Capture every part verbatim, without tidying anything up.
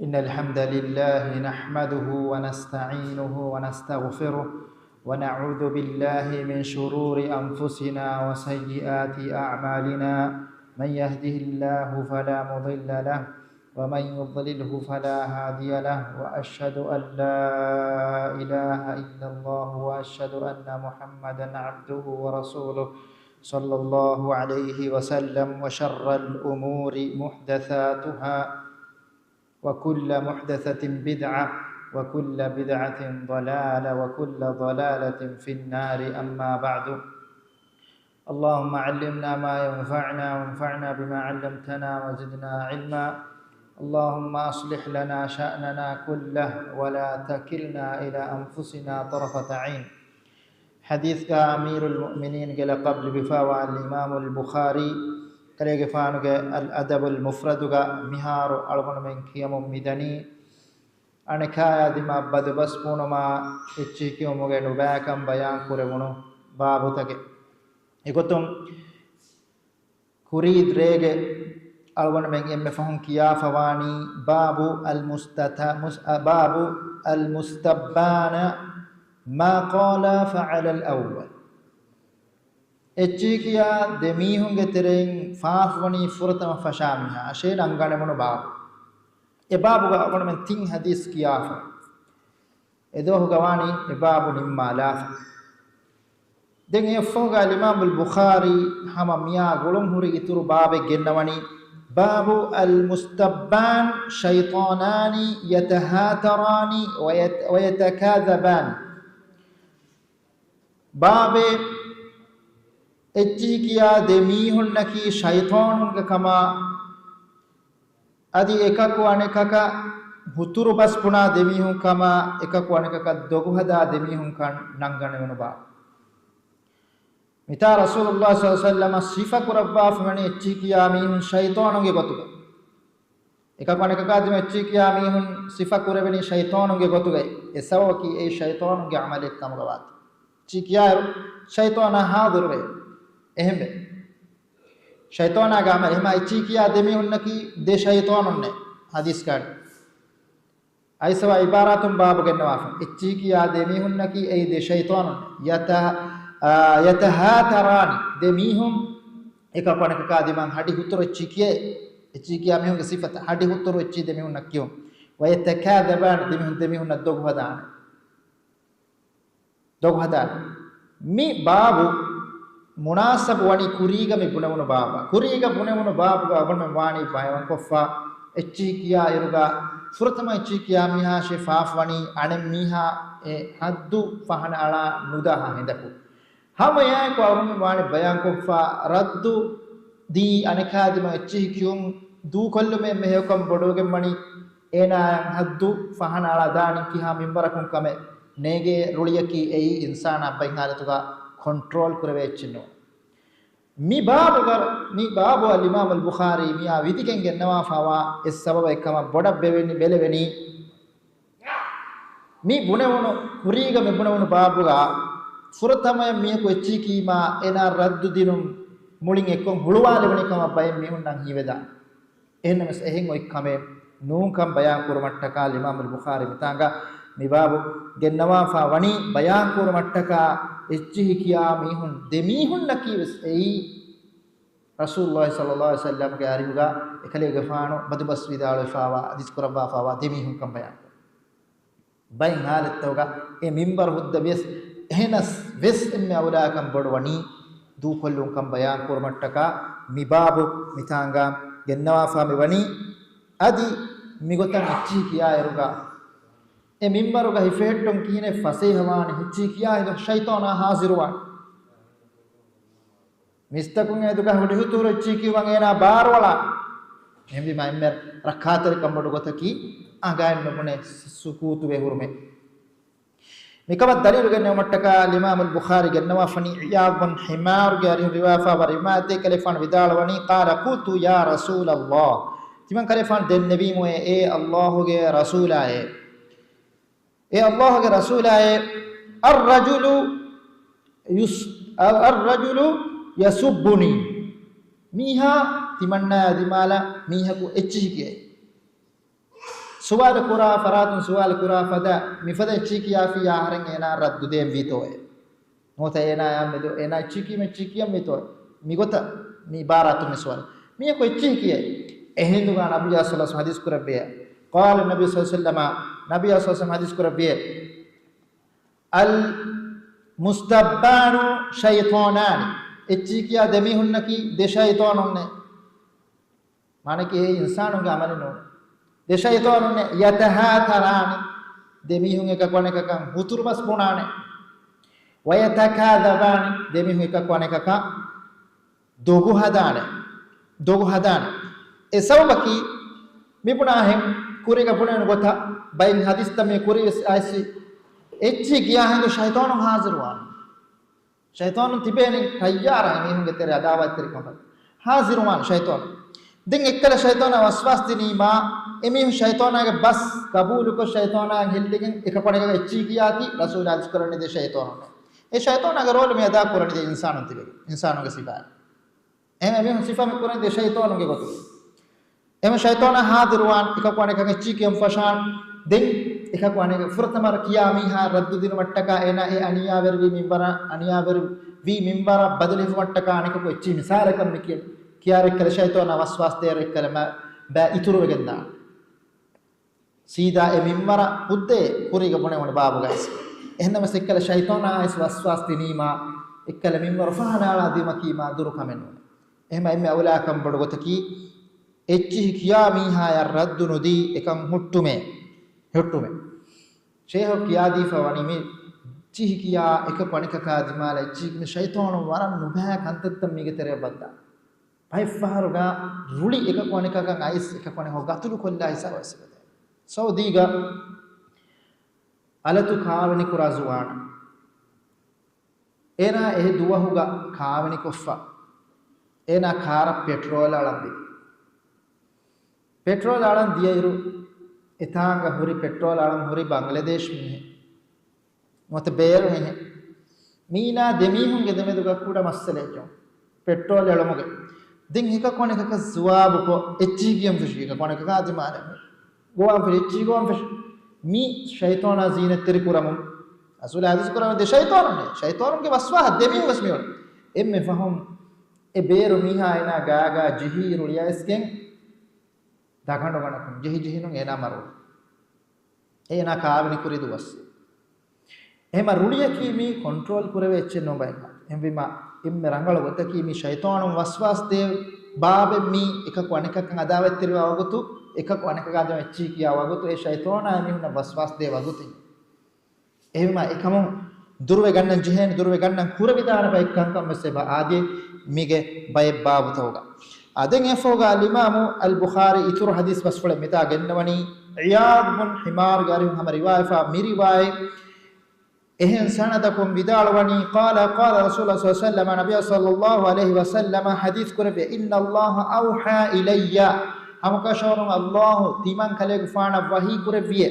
إن الحمد لله نحمده ونستعينه ونستغفره، ونعوذ بالله من شرور أنفسنا وسيئات أعمالنا. من يهده الله فلا مضل له، ومن يضلله فلا هادي له، وأشهد أن لا إله إلا الله، وأشهد أن محمدا عبده ورسوله، صلى الله عليه وسلم. وشر الأمور محدثاتها، وكل محدثة بدعة، وكل بدعة ضلالة، وكل ضلالة في النار. أما بعد، اللهم علمنا ما ينفعنا، وانفعنا بما علمتنا، وزدنا علما. اللهم أصلح لنا شأننا كله، ولا تكلنا إلى أنفسنا طرفة عين. ޙަދީޘްގަ އަމީރުލް މުއުމިނީންގެ ލަޤަބު ލިބިފައިވާ އަލްއިމާމުލް ބުޚާރީ، ކަލޭގެފާނުގެ އަލް އަދަބުލް މުފްރަދުގަ މިހާރު އަޅުގަނޑުމެން ކިޔަމުން މިދަނީ، އަނެކާޔާ ދިމާ ބަދުބަސް ބުނުމާ އެއްޗިހި ކިޔުމުގެ ނުބައިކަން ބަޔާން ކުރެވުނު ބާބުތަކެއް. އެގޮތުން، ކުރީ ރޭގެ އަޅުގަނޑުމެން އެންމެ ފަހުން ކިޔާފަވާނީ، باب المستت-، مس-، އަ، باب المستبان ما قال فعل الأول. އެއްޗިހި ކިޔާ ދެ މީހުންގެ ތެރެއިން ފާފަވަނީ ފުރަތަމަ ފަށާ މީހާ އަށޭ ނަންގަނެވުނު ބާބު. އެ ބާބުގަ އަޅުގަނޑުމެން ތިން ޙަދީޘް ކިޔާފަ. އެދުވަހުގަ ވާނީ އެ ބާބު ނިންމާލާފަ. ދެން އެއަށްފަހުގަ އަލްއިމާމުލް ބުޚާރީ ހަމަ މިއާ ގުޅުން ހުރި އިތުރު ބާބެއް ގެންނަވަނީ، باب المستبان شيطانان يتهاتران ويت-، ويتكاذبان. ބާބެއް، އެއްޗިހި ކިޔާ ދެ މީހުންނަކީ ޝައިޠާނުންގެ ކަމާ، އަދި އެކަކު އަނެކަކަށް ހުތުރު ބަސް ބުނާ ދެމީހުން ކަމާ، އެކަކު އަނެކަކަށް ދޮގުހަދާ ދެމީހުން ކަން ނަންގަނެވުނު ބާ. މިތާ ރަސޫލުﷲ ޞައްލަﷲ ޢަލައިހި ވަސައްލަމަ ސިފަ ކުރައްވާފަވަނީ އެއްޗިހި ކިޔާ މީހުން ޝައިޠާނުންގެ ގޮތުގަ. އެކަކު އަނެކަކާ ދިމާ އެއްޗިހި ކިޔާ މީހުން ސިފަ ކުރެވެނީ ޝައިޠާނުންގެ ގޮތުގައި. އެ ސަބަބަކީ އެއީ ޝައިޠާނުންގެ ޢަމަލެއް ކަމުގަ ވާތީ. އެއްޗިހި ކިޔާއިރު ޝައިޠާނާ ޙާޟިރުވޭ. އެހެންވެ، ޝައިޠާނާގެ ޢަމަލު. އެހެމާ އެއްޗިހި ކިޔާ ދެމީހުންނަކީ ދެ ޝައިޠާނުންނޭ ޙަދީޘްގައި. އައިސްވާ ޢިބާރާތުން ބާބު ގެންނަވާފަ. އެއްޗިހި ކިޔާ ދެ މީހުންނަކީ އެއީ ދެ ޝައިޠާނުން. ޔަތަ-، އާ، ޔަތަހާތަރާނި. ދެ މީހުން އެކަކު އަނެކަކާ ދިމާ ހަޑި ހުތުރު އެއްޗިހި ކިޔޭ. އެއްޗިހި ކިޔާ މީހުންގެ ސިފަތައް ހަޑި ހުތުރު އެއްޗިހި ދެ މީހުންނަށް ކިޔުން. ވަޔަތަކާޛަބާނި، ދެ މީހުން ދެ މީހުންނަށް ދޮގު ހަދާނެ. ދޮގު ހަދާނެ. މި ބާބު މުނާސަބު ވަނީ ކުރީގަ މި ބުނެވުނު ބާބާ. ކުރީގަ ބުނެވުނު ބާބުގަ އަޅުގަނޑުމެން ވާނީ ބަޔާންކޮށްފަ، އެއްޗިހި ކިޔާ އިރުގަ ފުރަތަމަ އެއްޗިހި ކިޔާ މީހާ ޝެފާފް ވަނީ އަނެއް މީހާ އެ ޙައްދު ފަހަނަ އަޅާ ނުދާހާ ހިނދަކު. ހަމަ އެއާއެކު އަޅުގަނޑުމެން ވާނީ ބަޔާންކޮށްފަ، ރައްދު ދީ އަނެކާ ދިމާ އެއްޗިހި ކިޔުން ދޫކޮށްލުމެއް މެހެކަން ބޮޑުވެގެން ވަނީ އޭނާއަށް ޙައްދު ފަހަނަ އަޅާ ދާނީ ކިހާ މިންވަރަކުން ކަމެއް ނޭގޭ ރުޅިއަކީ އެއީ އިންސާނާ ބައި ޙާލަތުގަ ކޮންޓްރޯލް ކުރެވޭ އެއްޗެއް ނޫން. މި ބާބުގަ، މި ބާބު އަލްއިމާމުލް ބުޚާރީ މިއާ ވިދިގެން ގެންނަވާފަވާ އެއް ސަބަބެއް ކަމަށް ބޮޑަށް ބެވެނި، ބެލެވެނީ. މި ބުނެވުނު، ކުރީގަ މި ބުނެވުނު ބާބުގަ ފުރަތަމަޔަށް މީހަކު އެއްޗިހި ކީމާ އޭނާ ރައްދު ދިނުން މުޅިން އެއްކޮށް ހުޅުވާލެވުނީ ކަމަށް ބައެއް މީހުންނަށް ހީވެދާނެ. އެހެންނަމަވެސް އެހެން އޮތް ކަމެއް ނޫންކަން ބަޔާން ކުރުމަށްޓަކާ އިމާމުލް ބުޚާރީ މިތާނގަ މި ބާބު ގެންނަވާފަ ވަނީ ބަޔާން ކުރުމަށްޓަކާ އެއްޗިހި ކިޔާ މީހުން ދެ މީހުންނަކީ ވެސް އެއީ ރަސޫލުﷲ ޞައްލަﷲ ޢަލައިހި ވަސައްލަމްގެ އަރިހުގަ އެކަލޭގެފާނު ބަދުބަސް ވިދާޅުވެފަވާ ޙަދީޘް ކުރައްވާފަވާ ދެ މީހުންކަން ބަޔާން ކުރަން. ބައެއް ޙާލަތްތަކުގަ އެ މިންވަރު ހުއްދަ ވިޔަސް، އެހެނަސް ވެސް އެންމެ އައުލާކަން ބޮޑުވަނީ ދޫކޮށްލުންކަން ބަޔާން ކުރުމަށްޓަކާ މި ބާބު މިތާނގަ ގެންނަވާފަ މި ވަނީ. އަދި މިގޮތަށް އެއްޗިހި ކިޔާއިރުގަ އެ މިންވަރުގަ ހިފެހެއްޓުން ކިހިނެއް ފަސޭހަވާނެ؟ އެއްޗިހި ކިޔާ ހިނދު ޝައިޠާނާ ޙާޟިރުވާނެ. މީސްތަކުން އެދުގަ ހުޑިހުތުރު އެއްޗިހި ކިޔުމަށް އޭނާ ބާރުއަޅާ. އެހެންވީމާ އެންމެ ރައްކާތެރިކަން ބޮޑު ގޮތަކީ އަނގައިން ނުބުނެ ސުކޫތުވެ ހުރުމެއް. މިކަމަށް ދަލީލު ގެންނެވުމަށްޓަކާ އިމާމުލް ބުޚާރީ ގެންނަވާފަނީ ޢިޔާޟް ބިން ޙިމާރުގެ އަރިހުން ރިވާފާވާ ރިވާޔަތެއް. ކަލޭފާނު ވިދާޅުވަނީ، قال قلت يا رسول الله. ތިމަން ކަލޭފާނު ދެންނެވީމުއޭ، އޭ ﷲ ގެ ރަސޫލާއޭ. އޭ ﷲ ގެ ރަސޫލާއޭ، الرجل يس-، الرجل يسبني. މީހާ ތިމަންނާއާ ދިމާލަށް މީހަކު އެއްޗިހި ކިޔައި. ސުވާލު ކުރާ ފަރާތުން ސުވާލު ކުރާ ފަދަ މިފަދަ އެއްޗިހި ކިޔާފިއްޔާ އަހަރެން އޭނާ ރައްދު ދޭން ވީތޯއޭ؟ ނުވަތަ އޭނާ އެއްޗިހި ކިޔަން ވީތޯ؟ މިގޮތަށް މި އިބާރާތުން މި ސުވާލު. މީހަކު އެއްޗިހި ކިޔޭ. އެހިނދުގަ ނަބިއްޔާ ޞައްލަﷲ ޙަދީޘް ކުރެއްވިއޭ. قال النبي صلى الله عليه وسلم، ނަބިއްޔާ ޞައްލަﷲ ޙަދީޘް ކުރެއްވިއޭ. المستبان شيطانان، އެއްޗިހި ކިޔާ ދެމީހުންނަކީ ދެ ޝައިޠާނުންނޭ. މާނައަކީ އެއީ އިންސާނުންގެ ޢަމަލެއް ނޫނޭ. ދެ ޝައިޠާނުންނޭ. يتهاثران، ދެމީހުން އެކަކު އަނެކަކަށް ހުތުރުބަސް ބުނާނެ. ويتكاذبان، ދެމީހުން އެކަކު އަނެކަކަށް ދޮގު ހަދާނެ. ދޮގު ހަދާނެ. އެ ސަބަބަކީ މިބުނާހެން ކުރީގަ ބުނެވުނު ގޮތަށް ބައެއް ޙަދީޘްތައް މި ކުރީވެސް އައިސް އެއްޗިހި ކިޔާ ހިނދު ޝައިޠާނު ޙާޒިރުވާނެ. ޝައިޠާނު ތިބޭނެ ތައްޔާރަށް އެމީހުންގެ ތެރެ އަދާވާތްތެރިކަމަށް ޙާޒިރުވާނެ ޝައިޠާނު. ދެން އެއްކަލަ ޝައިޠާނާ ވަސްވާސް ދިނީމާ، އެމީހުން ޝައިޠާނާގެ ބަސް ގަބޫލުކޮށް ޝައިޠާނާއަށް ހެއްލިގެން އެކަކު އަނެކަކަށް އެއްޗިހި ކިޔާތީ ރަސޫލާ ޙަދީޘް ކުރަނީ ދެ ޝައިޠާނުންނޭ. އެ ޝައިޠާނާގެ ރޯލު މި އަދާ ކުރަނީ ދެ އިންސާނުން ތިބެގެން، އިންސާނުންގެ ސިފައިން. އެހެން އެމީހުން ސިފަ މި ކުރަނީ ދެ ޝައިޠާނުންގެ ގޮތުން. އެހެން ޝައިޠާނާ ޙާޟިރުވާން، އެކަކު އަނެކަކަށް އެއްޗިހި ކިޔަން ފަށާން. ދެން އެކަކު އަނެކަ ފުރަތަމަ ކިޔާ މީހާ ރައްދު ދިނުމަށްޓަކާ އޭނާ އެ އަނިޔާވެރިވީ މިންވަރަށް، އަނިޔާވެރިވީ މިންވަރަށް ބަދަލު ހިފުމަށްޓަކާ އަނެކަކު އެއްޗިހި މިސާލަކަށް މި ކިޔަން. ކިޔާ އެއްކަލަ ޝައިޠާނާ ވަސްވާސް ދޭއިރު އެއްކަލަ ބައި އިތުރުވެގެން ދާން. ސީދާ އެ މިންވަރަށް ހުއްދައޭ ކުރީގަ ބުނެވުނު ބާބުގައި. އެހެންނަމަވެސް އެއްކަލަ ޝައިޠާނާ އައިސް ވަސްވާސް ދިނީމާ، އެއްކަލަ މިންވަރު ފަހަނާޅާ ދިއުމަކީ މާ ދުރު ކަމެއް ނޫނޭ. އެހެމަ އެންމެ އައުލާކަން ބޮޑު ގޮތަކީ، އެއްޗިހި ކިޔާ މީހާޔަށް ރައްދު ނުދީ އެކަން ހުއްޓުމޭ. ހުއްޓުމޭ. ޝޭހަކު ކިޔާދީފަ ވަނީ މި އެއްޗިހި ކިޔާ އެކަކު އަނެކަކާ ދިމާލަށް އެއްޗިހި ކިޔުނު ޝައިޠާނު ވަރަށް ނުބައި ކަންތައްތައް މީގެ ތެރެއަށް ވައްދާ. ބައެއްފަހަރުގަ ރުޅި އެކަކު އަނެކަކަށް އައިސް އެކަކު އަނެކަކު ގަތުލު ކޮށްލާ ހިސާބަށް ސައުދީގަ އަލަތު ކާވެނި ކުރާ ޒުވާނަށް. އޭނާ އެ ދުވަހުގަ ކާވެނިކޮށްފަ، އޭނާ ކާރަށް ޕެޓްރޯލް އަޅަން ދި. ޕެޓްރޯލް އަޅަން ދިޔައިރު، އެތާނގަ ހުރި ޕެޓްރޯލް އަޅަން ހުރި ބަނގްލަދޭޝް މީހެއް. ނުވަތަ ބޭރު މީހެއް. މީނާ ދެމީހުންގެ ދެމެދުގަ ކުޑަ މައްސަލައެއް ޖެހުނު. ޕެޓްރޯލް އެޅުމުގެ. ދެން އެކަކު އަނެކަކަށް ޒުވާބުކޮށް، އެއްޗިހި ކިޔަން ފެށި އެކަކު އަނެކަކާ ދިމާލަށް. ގޮވާން ފެށި، އެއްޗިހި ގޮވާން ފެށި. މި ޝައިޠާނާ ޒީނަތްތެރި ކުރަމުން. ރަސޫލާ ޙަދީޘް ކުރަމުން ދެ ޝައިޠާނުންނޭ. ޝައިޠާނުންގެ ވަސްވާހަށް ދެމީހުން ވެސް މިއުޅެނީ. އެންމެ ފަހުން އެ ބޭރު މީހާ އޭނާ ގާގާ ޖެހި ރުޅިއައިސްގެން ދަގަނޑުގަނޑަކުން ޖެހި ޖެހިނުން އޭނާ މަރުވި. އޭނާ ކާވެނި ކުރި ދުވަސް. އެހެމަ ރުޅިއަކީ މީ ކޮންޓްރޯލް ކުރެވޭ އެއްޗެއް ނޫން ބައެއް. އެހެންވީމާ، އެންމެ ރަނގަޅު ގޮތަކީ މީ ޝައިޠާނުން ވަސްވާސް ދޭ ބާބެއް މީ އެކަކު އަނެކަކަށް އަދާވަތްތެރިވާ ވަގުތު، އެކަކު އަނެކަކާ ދެމެ އެއްޗިހި ކިޔާ ވަގުތު، އެ ޝައިޠާނާ އެމީހުންނަށް ވަސްވާސް ދޭ ވަގުތެއް. އެހެންވީމާ އެކަމުން ދުރުވެގަންނަން ޖެހޭނެ، ދުރުވެގަންނަން ކުރެވިދާނެ ބައެއް ކަންކަން ވެސް އެބަ އާދޭ މީގެ ބައެއް ބާބުތަކުގަ. އާ، ދެން އެފަހުގަ އަލްއިމާމު އަލްބުޚާރީ އިތުރު ޙަދީޘް ބަސްފުޅެއް މިތާ ގެންނަވަނީ، ޢިޔާޟް ބުން ޙިމާރުގެ އަރިހުން ހަމަ ރިވާޔަތްފާ މި ރިވާޔަތް އެހެން ސަނަދަކުން ވިދާޅުވަނީ، قال، قال رسول الله صلى الله عليه وسلم، ނަބިއްޔާ ޞައްލަﷲ ޢަލައިހި ވަސައްލަމަ ޙަދީޘް ކުރެއްވި، إن الله أوحى إلي، ހަމަކަށަވަރުން ﷲ ތިމަންކަލޭގެފާނަށް ވަޙީ ކުރެއްވިއޭ،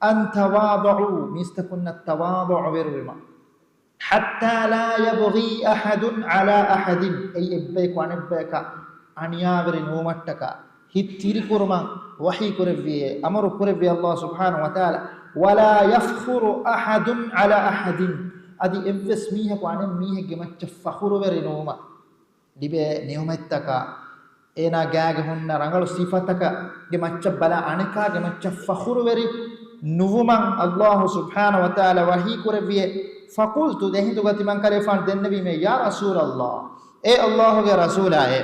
أن تواضعوا، މީސްތަކުންނަށް ތަވާޟުޢުވެރިވުމަށް. حتى لا يبغي أحد على أحد، އެއީ އެއްބަޔަކު އަނެއްބަޔަކަށް އަނިޔާވެރި ނުވުމަށްޓަކާ، ހިތް ތިރިކުރުމަށް ވަޙީ ކުރެއްވިއޭ، އަމުރު ކުރެއްވި ﷲ ސުބްޙާނަހޫ ވަތަޢާލާ، ولا يفخر أحد على أحد، އަދި އެއްވެސް މީހަކު އަނެއް މީހެއްގެ މައްޗަށް ފަޚުރުވެރި ނުވުމަށް. ލިބޭ ނިޢުމަތްތަކާ، އޭނާ ގާގެ ހުންނަ ރަނގަޅު ސިފަތަކަށް ގެ މައްޗަށް ބަލާ އަނެކާގެ މައްޗަށް ފަޚުރުވެރި ނުވުމަށް ﷲ ސުބްޙާނަހޫ ވަތަޢާލާ ވަޙީ ކުރެއްވިއޭ. فقلت، ދެހިނދުގަ ތިމަންކަލޭފާނު ދެންނެވީމޭ، يا رسول الله، އޭ ﷲ ގެ ރަސޫލާއޭ،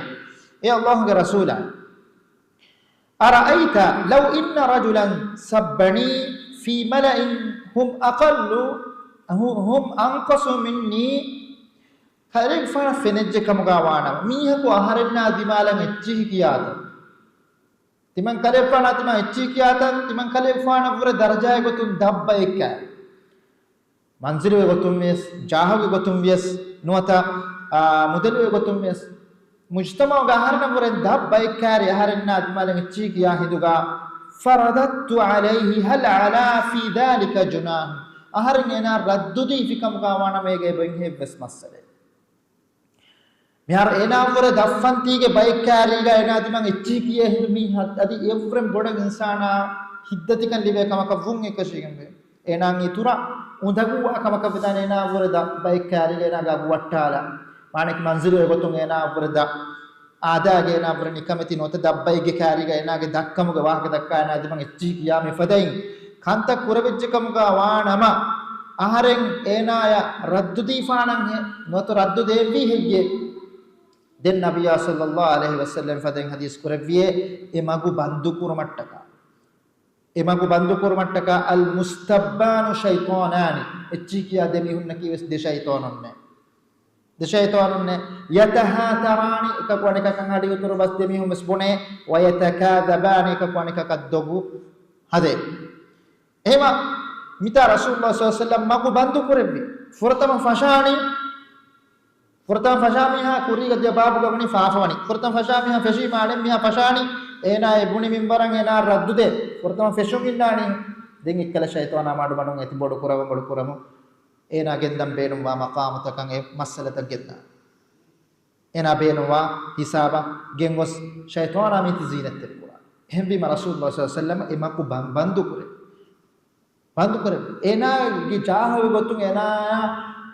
އޭ ﷲ ގެ ރަސޫލާ، أرأيت لو إن رجلا سبني في ملأ هم أقل، هم أنقص مني، ކަލޭގެފާނަށް ފެނެއްޖެ ކަމުގަ ވާނަމަ، މީހަކު އަހަރެންނާ ދިމާލަށް އެއްޗިހި ކިޔާތަން، ތިމަން ކަލޭގެފާނާ ދިމާ އެއްޗިހި ކިޔާތަން، ތިމަން ކަލޭގެފާނަށްވުރެ ދަރަޖާގެ ގޮތުން ދަށް ބައެއްކާ، މަންޒިލުގެ ގޮތުން ވިޔަސް، ޖާހުގެ ގޮތުން ވިޔަސް، ނުވަތަ، އާ، މުދަލުގެ ގޮތުން ވިޔަސް، މުޖްތަމަޢުގަ އަހަރެންނަށްވުރެ ދަށް ބައެއްކާރި އަހަރެންނާ ދިމާލަށް އެއްޗިހި ކިޔާ ހިނދުގަ، فرددت عليه هل على في ذلك جناح، އަހަރެން އޭނާ ރައްދުދީފި ކަމުގަ ވާނަމަ އޭގަ އެބަ އެއްވެސް މައްސަލައެއް. މިހާރު އޭނާއަށްވުރެ ދަށްފަންތީގެ ބައެއްކާރީގަ އޭނާ ދިމާ އެއްޗިހި ކިޔޭ ހިނދު މީ އަދި އެއަށްވުރެން ބޮޑަށް އިންސާނާ ހިތްދަތިކަން ލިބޭ ކަމަކަށް ވުން އެކަށީގެންވޭ. އޭނާ އިތުރަށް އުނދަގޫވާ ކަމަކަށް ވެދާނެ އޭނާއަށްވުރެ ދަށްބައެއް ކާރީގަ އޭނާގެ އަގު ވައްޓާލާ. މާނައަކީ މަންޒިލު އެގޮތުން އޭނާއަށްވުރެ ދަށް އާދާގެ އޭނާއަށްވުރެ ނިކަމެތި ނުވަތަ ދަށްބައެއްގެ ކާރީގަ އޭނާގެ ދަށްކަމުގެ ވާހަކަ ދައްކާ އޭނާ ދިމަން އެއްޗިހި ކިޔާ މިފަދައިން ކަންތައް ކުރެވިއްޖެ ކަމުގަ ވާނަމަ، އަހަރެން އޭނާޔަށް ރައްދުދީފާނަންހެ ނުވަތަ ރައްދު ދޭއްވީ ހެއްޔޭ؟ ދެން ނަބިއްޔާ ޞައްލައްލާހު ޢަލައިހި ވަސައްލަމް ފަދައިން ޙަދީޘް ކުރެއްވިއޭ، އެ މަގު ބަންދު ކުރުމަށްޓަކާ، އެ މަގު ބަންދު ކުރުމަށްޓަކާ، المستبان شيطانان، އެއްޗިހި ކިޔާ ދެ މީހުންނަކީ ވެސް ދެ ޝައިޠާނުންނޭ. ދެ ޝައިޠާނުންނޭ. يتهاتران، އެކަކު އަނެކަކަށް އަޑި އުތުރު ބަސް ދެ މީހުން ވެސް ބުނޭ. ويتكاذبان، އެކަކު އަނެކަކަށް ދޮގު ހަދޭ. އެހެމަ މިތާ ރަސޫލުﷲ ޞައްލައްލާހު ޢަލައިހި ވަސައްލަމް މަގު ބަންދު ކުރެއްވި. ފުރަތަމަ ފަށާނީ، ފުރަތަމަ ފަށާ މީހާ ކުރީގަ ދިޔަ ބާބުގަ ބުނި ފާފަވަނީ. ފުރަތަމަ ފަށާ މީހާ ފެށީމާ އަނެއް މީހާ ފަށާނީ، އޭނާ އެ ބުނި މިންވަރަށް އޭނާ ރައްދުދޭ. ފުރަތަމަ ފެށުން އިންނާނީ. ދެން އެއްކަލަ ޝައިޠާނާ މަޑުމަޑުން އެތި ބޮޑު ކުރަމުން ބޮޑު ކުރަމުން އޭނާ ގެންދަން ބޭނުންވާ މަޤާމުތަކަށް އެ މައްސަލަތައް ގެންދާ. އޭނާ ބޭނުންވާ ހިސާބަށް ގެންގޮސް ޝައިޠާނާ މީތި ޒީނަތްތެރިކުރާ. އެހެންވީމަ ރަސޫލުﷲ ޞައްލައްލާހު ޢަލައިހި ވަސައްލަމް އެ މަގު ބަން-، ބަންދުކުރޭ. ބަންދުކުރޭ. އޭނާގެ ޖާހުގެ ގޮތުން އޭނާއާ،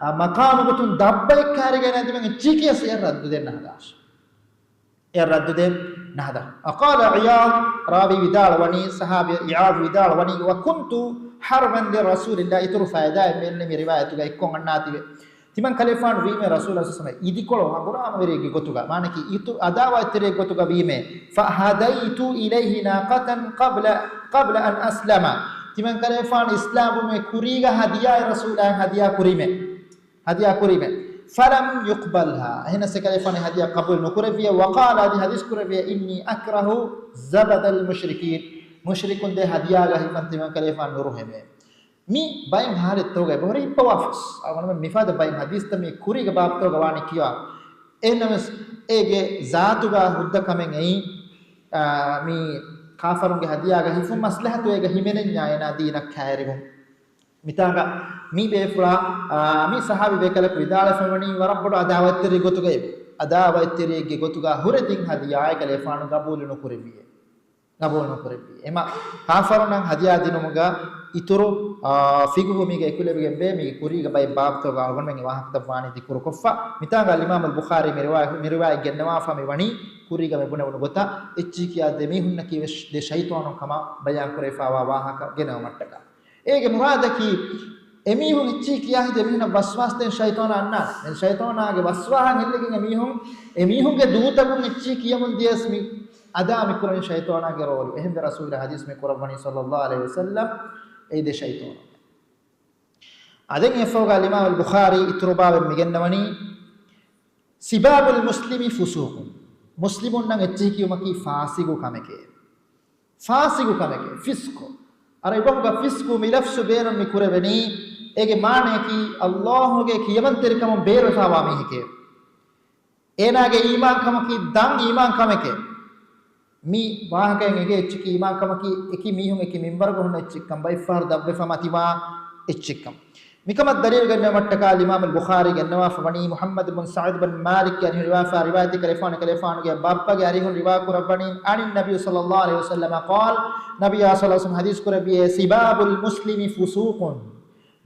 އާ، މަޤާމު ގޮތުން ދަށްބައެއް ކާރީގަ އޭނާ ދިމަން އެއްޗިހި ކިޔަސް އެއަށް ރައްދު ދޭން ނަހަދާށޭ. އެއަށް ރައްދު ދޭން ނަހަދާށޭ. وقال عياض، ރާވީ ވިދާޅުވަނީ، ޞަޙާބީ ޢިޔާޟް ވިދާޅުވަނީ، وكنت حربا لرسول الله، އިތުރު ފައިދާއެއް މިއެއްނެ މި ރިވާޔަތުގަ އެއްކޮށް އަންނާތީވެ. ތިމަން ކަލޭފާނު ވީމޭ ރަސޫލާ ސަމެ އިދިކޮޅު ހަނގުރާމަވެރިއެއްގެ ގޮތުގަ، މާނަކީ އިތު އަދާވާތްތެރިއެއް ގޮތުގަ ވީމޭ. فأهديت إليه ناقة قبل، قبل أن أسلم. ތިމަން ކަލޭފާނު އިސްލާމްވުމޭ ކުރީގަ ހަދިޔާއެއް ރަސޫލާއަށް ހަދިޔާ ކުރީމޭ. ހަދިޔާ ކުރީމޭ. فلم يقبلها. އެހެނަސް އެކަލޭފާނު ހަދިޔާ ޤަބޫލު ނުކުރެއްވިއޭ. وقال، އަދި ޙަދީޘް ކުރެއްވިއޭ، إني أكره زبد المشركين. މުޝްރިކުން ދޭ ހަދިޔާގަ ހިފަން ތިމަން ކަލޭފާނު ނުރުހެމޭ. މި ބައެއް ޙާލަތްތަކުގައި ބޮހޮރި ހިއްޕަވާފަސް. އަޅުގަނޑުމެން މިފަދަ ބައެއް ޙަދީޘްތައް މި ކުރީގެ ބާބުތަކުގަ ވާނީ ކިޔާ. އެހެންނަމަވެސް އޭގެ ޒާތުގަ ހުއްދަ ކަމެއް އެއީ، އާ، މި ކާފަރުންގެ ހަދިޔާގަ ހިފުން މަސްލަހަތު އޭގަ ހިމެނެންޏާ އޭނާ ދީނަށް ކައިރިވުން. މިތާގަ މި ބޭފުޅާ، އާ، މި ޞަޙާބީ ބޭކަލަކު ވިދާޅުވެފަ ވަނީ ވަރަށް ބޮޑު އަދާވަތްތެރި ގޮތުގައި. އަދާވަތްތެރިއެއްގެ ގޮތުގަ ހުރެ ދިން ހަދިޔާއެއް ކަލޭފާނު ގަބޫލު ނުކުރެއްވިއޭ. ގަބޫލު ނުކުރެއްވި. އެމަ ކާފަރުންނަށް ހަދިޔާ ދިނުމުގަ އިތުރު، އާ، ފިޤުހު މީގަ އެކުލެވިގެންވޭ. މީގެ ކުރީގަ ބައެއް ބާބުތަކުގަ އަޅުގަނޑުމެން އެ ވާހަކަތައް ވާނީ ޛިކުރުކޮށްފަ. މިތާނގަ އަލްއިމާމު އަލްބުޚާރީ މި ރިވާ-، މި ރިވާޔަތް ގެންނަވާފަ މި ވަނީ ކުރީގަ މި ބުނެވުނު ގޮތަށް އެއްޗިހި ކިޔާ ދެ މީހުންނަކީ ވެސް ދެ ޝައިޠާނުން ކަމަށް ބަޔާން ކުރެވިފައިވާ ވާހަކަ ގެނައުމަށްޓަކާ. އޭގެ މުރާދަކީ، އެމީހުން އެއްޗިހި ކިޔާ ހިނދު އެމީހުންނަށް ވަސްވާސް ދޭން ޝައިޠާނާ އަންނާނެ. ދެން ޝައިޠާނާގެ ވަސްވާހަށް އެއްލެގެން އެމީހުން، އެމީހުންގެ ދޫތަކުން އެއްޗިހި ކިޔަމުން ދިޔަސް މި އަދާ މި ކުރަނީ ޝައިޠާނާގެ ރޯލު. އެހެންވެ ރަސޫލާ ޙަދީޘް މި ކުރައްވަނީ ޞައްލައްލާހު ޢަލައިހި ވަސައްލަމް އެއީ ދެ ޝައިޠާނު. އާ، ދެން އެއަށްފަހުގަ އަލްއިމާމު އަލްބުޚާރީ އިތުރު ބާބެއް މިގެންނަވަނީ، سباب المسلم فسوق. މުސްލިމުންނަށް އެއްޗިހި ކިޔުމަކީ ފާސިގު ކަމެކޭ. ފާސިގު ކަމެކޭ، ފިސްޤު. ޢަރަބި ބަހުގަ ފިސްޤު މި ލަފްޒު ބޭނުން މި ކުރެވެނީ، އޭގެ މާނަޔަކީ އައްލާހުގެ ކިޔަމަންތެރިކަމުން ބޭރުވެފައިވާ މީހެކޭ. އޭނާގެ އީމާންކަމަކީ ދަށް އީމާންކަމެކޭ. މި ވާހަކައިން އެނގޭ އެއްޗަކީ އީމާންކަމަކީ އެކި މީހުން އެކި މިންވަރުގަ ހުންނަ އެއްޗެއްކަން، ބައެއްފަހަރު ދަށްވެފަ މަތިވާ އެއްޗެއްކަން. މިކަމަށް ދަލީލު ގެންނެވުމަށްޓަކާ އަލްއިމާމު އަލްބުޚާރީ ގެންނަވާފަ ވަނީ މުޙައްމަދު ބިން ސަޢުދު ބިން މާލިކް އަންހު ރިވާފާ ރިވާޔަތެއް ކަލޭފާނު، ކަލޭފާނުގެ ބައްޕަގެ އަރިހުން ރިވާ ކުރައްވަނީ عن النبي صلى الله عليه وسلم قال، ނަބިއްޔާ ޞައްލައްލާހު ޢަލައިހި ވަސައްލަމަ قال، ނަބިއްޔާ ޞައްލައްލާހު ޢަލައިހި ވަސައްލަމަ ޙަދީޘް ކުރެއްވިއޭ، سباب المسلم فسوق.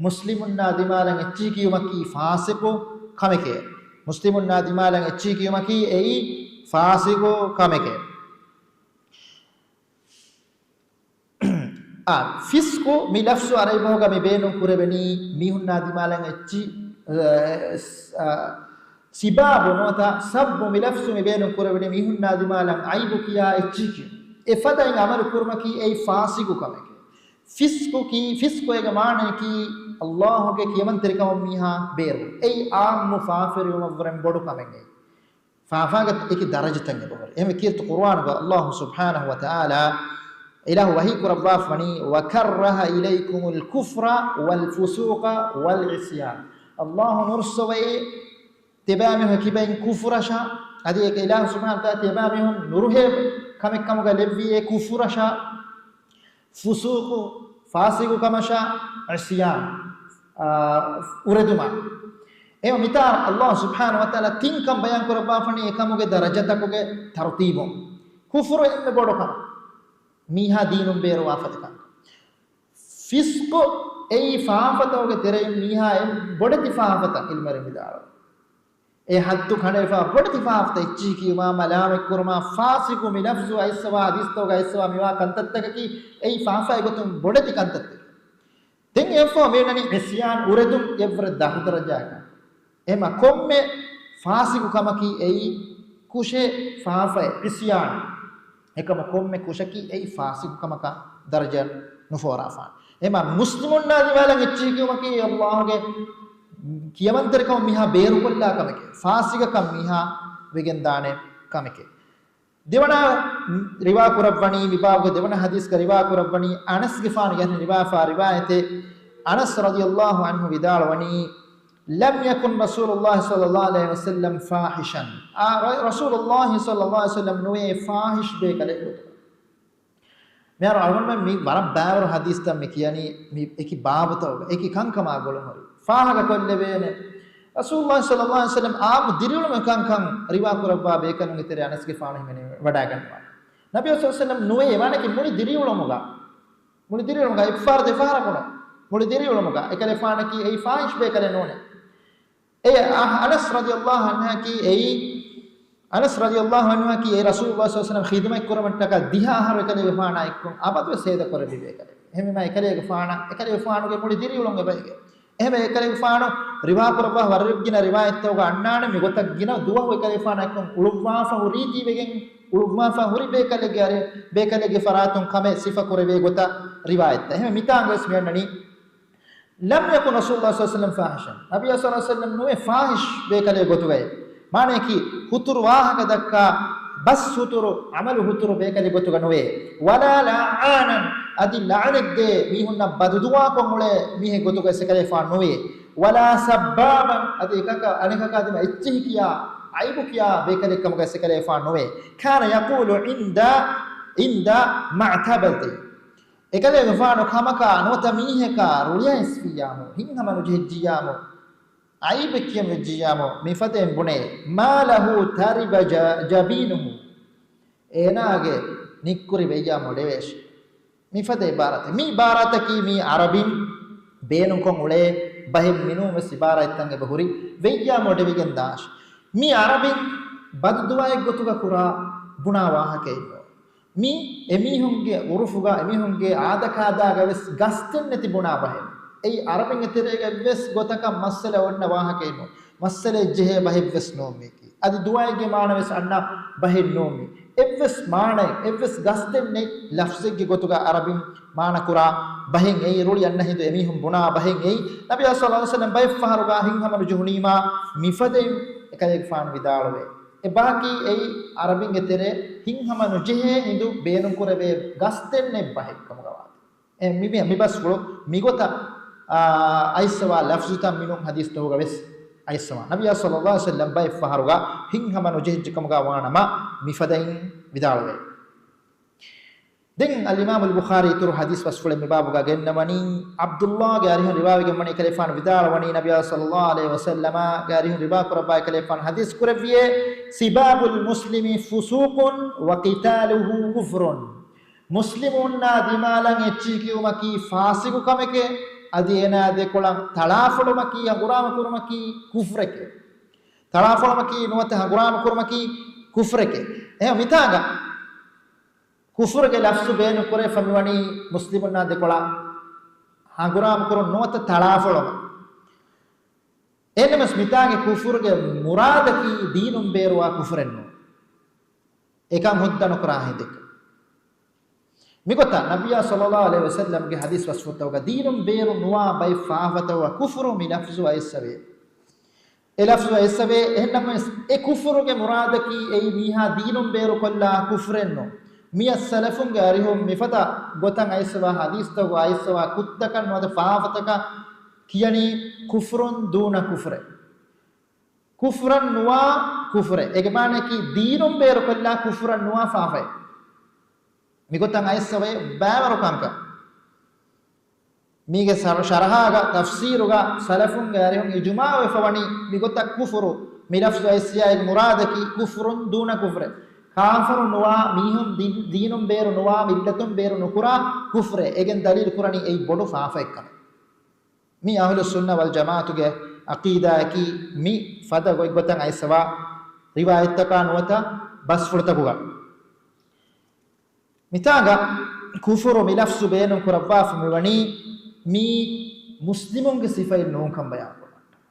މުސްލިމުންނާ ދިމާލަށް އެއްޗިހި ކިޔުމަކީ ފާސިޤު ކަމެކޭ. މުސްލިމުންނާ ދިމާލަށް އެއްޗިހި ކިޔުމަކީ އެއީ ފާސިޤު ކަމެކޭ. އާ، ފިސްޤު މި ލަފްޒު ޢަރަބި ބަހުގަ މި ބޭނުން ކުރެވެނީ މީހުންނާ ދިމާލަށް އެއްޗި، އަ، ސް-، އަ، ސިބާބު ނުވަތަ ސައްބު މި ލަފްޒު މި ބޭނުން ކުރެވެނީ މީހުންނާ ދިމާލަށް ޢައިބު ކިޔާ އެއްޗިހި ކިޔުން. އެ ފަދައިން ޢަމަލު ކުރުމަކީ އެއީ ފާސިޤު ކަމެކޭ. ފިސްޤު ކީ، ފިސްޤު އޭގެ މާނަޔަކީ އައްލާހުގެ ކިޔަމަންތެރިކަމުން މީހާ ބޭރު. އެއީ ޢާއްމު ފާފަވެރިވުމަށްވުރެން ބޮޑު ކަމެއް އެއީ. ފާފާގެ އެކި ދަރަޖަތައް އެބަހުރި. އެހެންވެ ކީރިތި ޤުރުއާނުގަ އައްލާހު ސުބްޙާނަހު ވަތަޢާލާ އިލާހު ވަޙީ ކުރައްވާފަ ވަނީ، وكره إليكم الكفر والفسوق والعصيان. އައްލާހު ނުރުއްސަވައޭ ތިޔަބައިމީހުންގެ ކިބައިން ކުފުރަށާ، އަދި އޭގެ އިލާހު ސުބްޙާނަހު ވަތަޢާލާ ތިޔަބައިމީހުން ނުރުހޭ ކަމެއް ކަމުގަ ލެއްވިއޭ ކުފުރަށާ، ފުސޫޤު، ފާސިޤު ކަމަށާ، ޢިޞްޔާން، އާ، އުރެދުމާ. އެހެން މިތާ އައްލާހު ސުބްޙާނަހު ވަތަޢާލާ ތިން ކަން ބަޔާން ކުރައްވާފަނީ އެކަމުގެ ދަރަޖަތަކުގެ ތަރުތީބުން. ކުފުރު އެންމެ ބޮޑު ކަމެއް. މީހާ ދީނުން ބޭރުވާ ފަދަ ކަންކަން. ފިސްޤު އެއީ ފާފަތަކުގެ ތެރެއިން މީހާ އެއް ބޮޑެތި ފާފަތައް ޢިލްމުވެރިން ވިދާޅުވި. އެ ޙައްދު ކަނޑައިފާ ބޮޑެތި ފާފަތައް އެއްޗިހި ކިޔުމާ، މަލާމަތްކުރުމާ، ފާސިޤު، މި ލަފްޒު އައިސްވާ ޙަދީޘްތަކުގަ އައިސްވާ މިވާ ކަންތައްތަކަކީ އެއީ ފާފައި ގޮތުން ބޮޑެތި ކަންތައްތަކެއް. ދެން އެއަށްފަހު މިއޮންނަނީ ޢިޞްޔާން އުރެދުން އެއްވަރަށް ދަށު ދަރަޖައަކަށް. އެހެމަ ކޮންމެ ފާސިޤު ކަމަކީ އެއީ ކުށެއް ފާފައެއް ޢިޞްޔާން. އެކަމަ ކޮންމެ ކުށަކީ އެއީ ފާސިޤު ކަމަކަށް ދަރަޖަ ނުފޯރާފާނެ. އެހެމަ މުސްލިމުންނާ ދިމާލަށް އެއްޗިހި ކިޔުމަކީ ﷲ ގެ ކިޔަވަންތެރިކަމުން މީހާ ބޭރުކޮށްލާ ކަމެކޭ. ފާސިޤަކަށް މީހާ ވެގެންދާނެ ކަމެކޭ. ދެވަނަ ރިވާ ކުރައްވަނީ، މި ބާބުގެ ދެވަނަ ޙަދީޘްގަ ރިވާ ކުރައްވަނީ އަނަސްގެފާނުގެ އަންނަ ރިވާފާ ރިވާޔަތެއް. އަނަސް ރަޟިޔަﷲ ޢަންހު ވިދާޅުވަނީ، لم يكن رسول الله صلى الله عليه وسلم فاحشا. އާ، ރަ-، ރަސޫލުﷲ ޞައްލަﷲ ޢަލައިހި ވަސައްލަމް ނުވޭ ފާޙިޝް ބޭކަލެއް ގޮތުގަ. މިހާރު އަޅުގަނޑުމެން މި ވަރަށް ބައިވަރު ޙަދީޘްތައް މި ކިޔަނީ މި އެކި ބާބުތަކުގަ، އެކި ކަންކަމާ ގުޅުންހުރި. ފާހަގަ ކޮށްލެވޭނެ. ރަސޫލުﷲ ޞައްލަﷲ ޢަލައިހި ވަސައްލަމް އާއްމު ދިރިއުޅުމުގެ ކަންކަން ރިވާ ކުރައްވާ ބޭކަލުންގެ ތެރެއަށް އަނަސްގެފާނު ހިމެނި ވަޑައިގަންނަވާ. ނަބިއްޔާ ޞައްލަﷲ ޢަލައިހި ވަސައްލަމް ނުވޭ، ވާނެކީ މުޅި ދިރިއުޅުމުގަ، މުޅި ދިރިއުޅުމުގަ އެއްފަހަރު ދެފަހަރަކު ނޫން. މުޅި ދިރިއުޅުމުގަ އެކަލޭގެފާނަކީ އެއީ ފާޙިޝް ބޭކަލެއް ނޫނޭ. އެ އަ-، އަނަސް ރަޟިޔަﷲ ޢަންހަކީ އެއީ، އަނަސް ރަޟިޔަﷲ ޢަންހަކީ އެ ރަސޫލުﷲ ޞައްލަﷲ ޢަލައިހި ވަސައްލަމް ޚިދުމަތް ކުރުމަށްޓަކާ ދިހަ އަހަރު އެކަލޭގެފާނާ އެއްކޮށް އަބަދުވެސް ހޭދަކުރެއްވި ބޭކަލެއް. އެހެންވީމާ އެކަލޭގެފާނަށް، އެކަލޭގެފާނުގެ މުޅި ދިރިއުޅުން އެބައިގެ. އެހެންވެ އެކަލޭގެފާނު ރިވާ ކުރައްވާ ވަރަށް ގިނަ ރިވާޔަތްތަކުގަ އަންނާނެ މިގޮތަށް ގިނަ ދުވަހު އެކަލޭގެފާނާ އެއްކޮށް އުޅުއްވާފަ ހުރީތީވެގެން، އުޅުއްވާފަ ހުރި ބޭކަލެއްގެ އަރި، ބޭކަލެއްގެ ފަރާތުން ކަމެއް ސިފަ ކުރެވޭ ގޮތަށް ރިވާޔަތްތައް. އެހެންވެ މިތާނގަވެސް މިއަންނަނީ لم يكن رسول الله صلى الله عليه وسلم فاحشا. ނަބިއްޔާ ޞައްލަﷲ ޢަލައިހި ވަސައްލަމް ނުވޭ ފާޙިޝް ބޭކަލެއް ގޮތުގައި. މާނައަކީ، ހުތުރު ވާހަކަ ދައްކާ، ބަސް ހުތުރު، ޢަމަލު ހުތުރު ބޭކަލެއް ގޮތުގަ ނުވޭ. ولا لعانا، އަދި ލަޢުނަތްދޭ، މީހުންނަށް ބަދުދުޢާކޮށް އުޅޭ މީހެއް ގޮތުގައި އެކަލޭގެފާނު ނުވޭ. ولا سبابا، އަދި އެކަކަށް އަނެކަކާ ދިމާ އެއްޗިހި ކިޔާ، ޢައިބު ކިޔާ ބޭކަލެއް ކަމުގައި އެކަލޭގެފާނު ނުވޭ. كان يقول عند، عند معتبة. އެކަލޭގެފާނު ކަމަކާ ނުވަތަ މީހަކާ ރުޅިއައިސްފިއްޔާމު، ހިތްހަމަ ނުޖެހިއްޖިއްޔާމު، ޢައިބެއް ކިޔަން ވެއްޖިއްޔާމު، މިފަދައިން ބުނޭ، ما له ترب ج-، جبينه، އޭނާގެ ނިއްކުރި ވެއްޔާ މޮޑެވޭށި. މިފަދަ ޢިބާރާތެއް. މި ޢިބާރާތަކީ މީ ޢަރަބިން ބޭނުންކޮށް އުޅޭ ބަހެއް މިނޫންވެސް ޢިބާރާތްތައް އެބަ ހުރި، ވެއްޔާ މޮޑެވިގެން ދާށި. މީ ޢަރަބިން ބަދުދުޢާއެއްގޮތުގަ ކުރާ ބުނާ ވާހަކައެއް ނޫން. މީ އެމީހުންގެ ޢުރުފުގަ، އެމީހުންގެ އާދަކާދާގަވެސް ގަސްތެއް ނެތި ބުނާ ބަހެއް. އެއީ ޢަރަބިންގެ ތެރޭގަ އެއްވެސް ގޮތަކަށް މައްސަލަ އޮންނަ ވާހަކައެއް ނޫން. މައްސަލައެއް ޖެހޭ ބަހެއްވެސް ނޫން މީކީ. އަދި ދުޢާއެއްގެ މާނަވެސް އަންނަ ބަހެއް ނޫން މީ. އެއްވެސް މާނައެއް، އެއްވެސް ގަސްތެއް ނެތް ލަފްޒެއްގެ ގޮތުގަ ޢަރަބިން މާނަކުރާ ބަހެއް އެއީ، ރުޅި އަންނަ ހިނދު އެމީހުން ބުނާ ބަހެއް އެއީ. ނަބިއްޔާ ޞައްލަﷲ ޢަލައިހި ވަސައްލަމް ބައެއްފަހަރުގަ ހިތްހަމަ ނުޖެހުނީމާ މިފަދައިން އެކަލޭގެފާނު ވިދާޅުވޭ. އެ ބަހަކީ އެއީ ޢަރަބިންގެ ތެރޭ ހިތްހަމަ ނުޖެހޭ ހިނދު ބޭނުންކުރެވޭ ގަސްތެއް ނެތް ބަހެއް ކަމުގަ ވާތީ. އެ މި-، މި-، މި ބަސްފުޅު މިގޮތަށް، އާ، އައިސްފަވާ ލަފްޒުތައް މިނޫން ޙަދީޘްތަކުގަވެސް އައިސްފަވާ. ނަބިއްޔާ ޞައްލަﷲ ޢަލައިހި ވަސައްލަމް ބައެއްފަހަރުގަ ހިތްހަމަ ނުޖެހިއްޖެ ކަމުގަ ވާނަމަ މިފަދައިން ވިދާޅުވޭ. ދެން އަލްއިމާމު އަލްބުޚާރީ އިތުރު ޙަދީޘް ބަސްފުޅެއް މި ބާބުގަ ގެންނަވަނީ، ޢަބްދުﷲގެ އަރިހުން ރިވާވެގެންވަނީ އެކަލޭގެފާނު ވިދާޅުވަނީ، ނަބިއްޔާ ޞައްލަﷲ ޢަލައިހި ވަސައްލަމާގެ އަރިހުން ރިވާކުރައްވާ އެކަލޭގެފާނު ޙަދީޘް ކުރެއްވިއޭ، سباب المسلم فسوق وقتاله كفر. މުސްލިމުންނާ ދިމާލަށް އެއްޗިހި ކިޔުމަކީ ފާސިޤު ކަމެކޭ، އަދި އޭނާ ދެކޮޅަށް ތަޅާފޮޅުމަކީ، ހަނގުރާމަ ކުރުމަކީ ކުފްރެކޭ. ތަޅާފޮޅުމަކީ ނުވަތަ ހަނގުރާމަ ކުރުމަކީ ކުފްރެކޭ. އެހެން މިތާނގަ ކުފުރުގެ ލަފްޒު ބޭނުން ކުރެވިފަ މިވަނީ މުސްލިމުންނާ ދެކޮޅަށް ހަނގުރާމަ ކުރުން ނުވަތަ ތަޅާފޮޅުމަށް. އެހެންނަމަވެސް މިތާނގެ ކުފުރުގެ މުރާދަކީ ދީނުން ބޭރުވާ ކުފުރެއް ނޫން. އެކަން ހުއްދަ ނުކުރާ ހިނދެއް. މިގޮތަށް ނަބިއްޔާ ޞައްލަﷲ ޢަލައިހި ވަސައްލަމްގެ ޙަދީޘް ބަސްފުޅުތަކުގަ ދީނުން ބޭރު ނުވާ ބައެއް ފާފަތަކުގަ ކުފުރު މި ލަފްޒު އައިސްފަވޭ. އެ ލަފްޒު އައިސްފަވޭ. އެހެންނަމަވެސް އެ ކުފުރުގެ މުރާދަކީ އެއީ މީހާ ދީނުން ބޭރުކޮށްލާ ކުފުރެއް ނޫން. މިއަށް ސަލަފުންގެ އަރިހުން މިފަދަ ގޮތަށް އައިސްފަވާ ޙަދީޘްތަކުގަ އައިސްފަވާ ކުށްތަކަށް ނުވަތަ ފާފަތަކަށް ކިޔަނީ ކުފުރުން ދޫނަ ކުފުރޭ. ކުފުރަށް ނުވާ ކުފުރެއް. އޭގެ މާނައަކީ ދީނުން ބޭރުކޮށްލާ ކުފުރަށް ނުވާ ފާފައެއް. މިގޮތަށް އައިސްފަވޭ ބައިވަރު ކަންކަން. މީގެ ޝަރ-، ޝަރަޙާގަ، ތަފްސީރުގަ ސަލަފުންގެ އަރިހުން އިޖުމާޢުވެފަ ވަނީ މިގޮތަށް ކުފުރު މި ލަފްޒު އައިސްފަޔާއި މުރާދަކީ ކުފުރުން ދޫނަ ކުފުރެއް. ކާފަރު ނުވާ މީހުން ދި-، ދީނުން ބޭރު ނުވާ، މިއްލަތުން ބޭރު ނުކުރާ ކުފްރެއް. އެގެން ދަލީލު ކުރަނީ އެއީ ބޮޑު ފާފައެއްކަމެއް. މީ އަހުލުއްސުންނަ ވަލްޖަމާޢަތުގެ ޢަޤީދާއަކީ. މި ފަދަ ގޮތްގޮތަށް އައިސްފަވާ ރިވާޔަތްތަކާ ނުވަތަ ބަސްފުޅުތަކުގަ. މިތާގަ ކުފުރު މި ލަފްޒު ބޭނުން ކުރައްވާފަ މިވަނީ މީ މުސްލިމުންގެ ސިފައެއް ނޫންކަން ބަޔާންކުރުމަށްޓަކާ.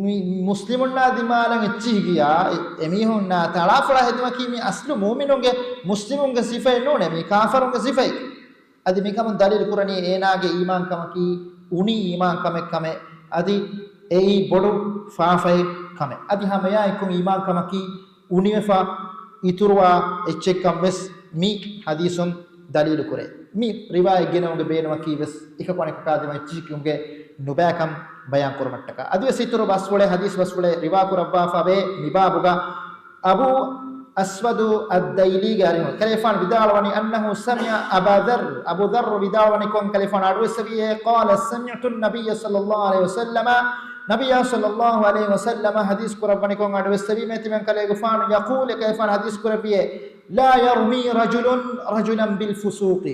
މި މުސްލިމުންނާ ދިމާލަށް އެއްޗިހި ގިޔާ، އެ-، އެމީހުންނާ ތަޅާފޮޅާ ހެދުމަކީ މި އަސްލު މުއުމިނުންގެ، މުސްލިމުންގެ ސިފައެއް ނޫނޭ، މީ ކާފަރުންގެ ސިފައެއް. އަދި މިކަމުން ދަލީލު ކުރަނީ އޭނާގެ އީމާންކަމަކީ އުނި އީމާންކަމެއް ކަމެއް، އަދި އެއީ ބޮޑު ފާފައެއް ކަމެއް. އަދި ހަމައެއާއެކު އީމާންކަމަކީ އުނިވެފަ އިތުރުވާ އެއްޗެއްކަން ވެސް މި ޙަދީޘުން ދަލީލު ކުރޭ. މި ރިވާޔަތް ގެނެވުމުގެ ބޭނުމަކީ ވެސް އެކަކު އަނެކަކާ ދިމާ އެއްޗިހި ކިޔުމުގެ ނުބައިކަން ބަޔާން ކުރުމަށްޓަކާ. އަދިވެސް އިތުރު ބަސްފުޅެއް، ޙަދީޘް ބަސްފުޅެއް ރިވާ ކުރައްވާފަ ވޭ މި ބާބުގަ. އަބޫ އަސްވަދު އައްދައިލީގެ އަރިހުން ކަލޭފާނު ވިދާޅުވަނީ، أنه سمع أبا ذر، އަބޫ ޛައްރު ވިދާޅުވަނިކޮށް ކަލޭފާނު އަޑުއެއްސެވިއޭ، قال سمعت النبي صلى الله عليه وسلم، ނަބިއްޔާ ޞައްލައްލާހު ޢަލައިހި ވަސައްލަމަ ޙަދީޘް ކުރައްވަނިކޮށް އަޑުއެއްސެވީމޭ ތިމަން ކަލޭގެފާނު، يقول، ކަލޭފާނު ޙަދީޘް ކުރެއްވިއޭ، لا يرمي رجل رجلا بالفسوق.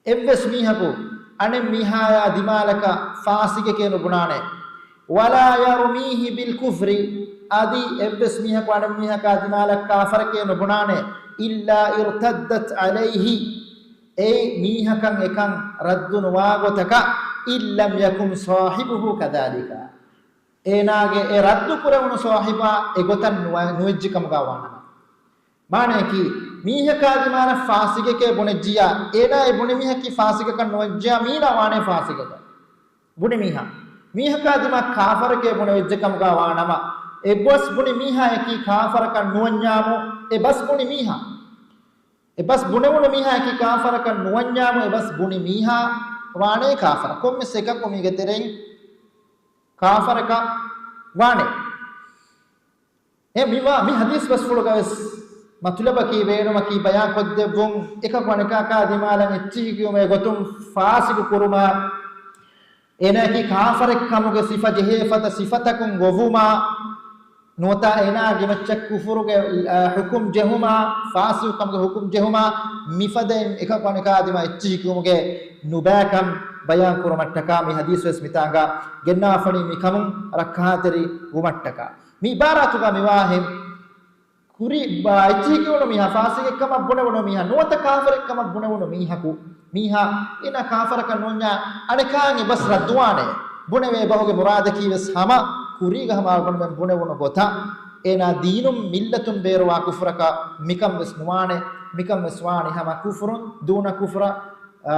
އެއްވެސް މީހަކު އަނެއް މީހާޔާ ދިމާލަކަށް ފާސިގެކޭ ނުބުނާނެ. ولا يرميه بالكفر، އަދި އެއްވެސް މީހަކު އަނެއް މީހަކާ ދިމާލަށް ކާފަރެކޭ ނުބުނާނެ. إلا ارتدت عليه، އެ މީހަކަށް އެކަން ރައްދު ނުވާ ގޮތަކަށް، إن لم يكن صاحبه كذلك. އޭނާގެ އެ ރައްދު ކުރެވުނު ސާހިބާ އެގޮތަށް ނުވަ-، ނުވެއްޖެ ކަމުގަ ވާނަމަ. މާނަޔަކީ، މީހަކާ ދިމާލަށް ފާސިގެކޭ ބުނެއްޖިޔާ، އޭނާ އެ ބުނި މީހަކީ ފާސިގަކަށް ނުވެއްޖިޔާ، މީނާ ވާނޭ ފާސިގަކަށް. ބުނި މީހާ. މީހަކާ ދިމާ ކާފަރެކޭ ބުނެވެއްޖެ ކަމުގަ ވާނަމަ، އެ ބަސް ބުނި މީހާޔަކީ ކާފަރަކަށް ނުވަންޏާމު، އެ ބަސް ބުނި މީހާ. އެ ބަސް ބުނެވުނު މީހާޔަކީ ކާފަރަކަށް ނުވަންޏާމު، އެ ބަސް ބުނި މީހާ ވާނޭ ކާފަރަ. ކޮންމެސް އެކަކު މީގެ ތެރެއިން ކާފަރަކަށް ވާނެ. އެ މިވާ މި ޙަދީޘް ބަސްފުޅުގަވެސް މަތުލަބަކީ ބޭނުމަކީ ބަޔާންކޮށްދެއްވުން، އެކަކު އަނެކާކާ ދިމާލަށް އެއްޗިހި ކިޔުމޭ ގޮތުން ފާސިގު ކުރުމާ، އޭނާއަކީ ކާފަރެއްކަމުގެ ސިފަ ޖެހޭ ފަދަ ސިފަތަކުން ގޮވުމާ، ނުވަތަ އޭނާގެ މައްޗަށް ކުފުރުގެ، އަ، ޙުކުމް ޖެހުމާ، ފާސިގުކަމުގެ ޙުކުމް ޖެހުމާ، މިފަދައިން އެކަކު އަނެކާ ދިމާ އެއްޗިހި ކިޔުމުގެ ނުބައިކަން ބަޔާން ކުރުމަށްޓަކާ މި ޙަދީޘް ވެސް މިތާނގަ ގެންނާފަނީ މިކަމުން ރައްކާތެރި ވުމަށްޓަކާ. މި ޢިބާރާތުގަ މިވާހެން ކުރި ބާ އެއްޗިހި ކިޔުނު މީހާ، ފާސިގެއްކަމަށް ބުނެވުނު މީހާ، ނުވަތަ ކާފަރެއްކަމަށް ބުނެވުނު މީހަކު، މީހާ އޭނާ ކާފަރަކަށް ނުވަންޏާ އަނެކާ އެ ބަސް ރައްދުވާނެ. ބުނެވޭ ބަހުގެ މުރާދަކީ ވެސް ހަމަ ކުރީގަ ހަމަ ބުނެވެން ބުނެވުނު ގޮތަށް އޭނާ ދީނުން މިއްލަތުން ބޭރުވާ ކުފުރަކަށް މިކަން ވެސް ނުވާނެ. މިކަން ވެސް ވާނީ ހަމަ ކުފުރުން ދޫނަ ކުފުރަށް، އާ،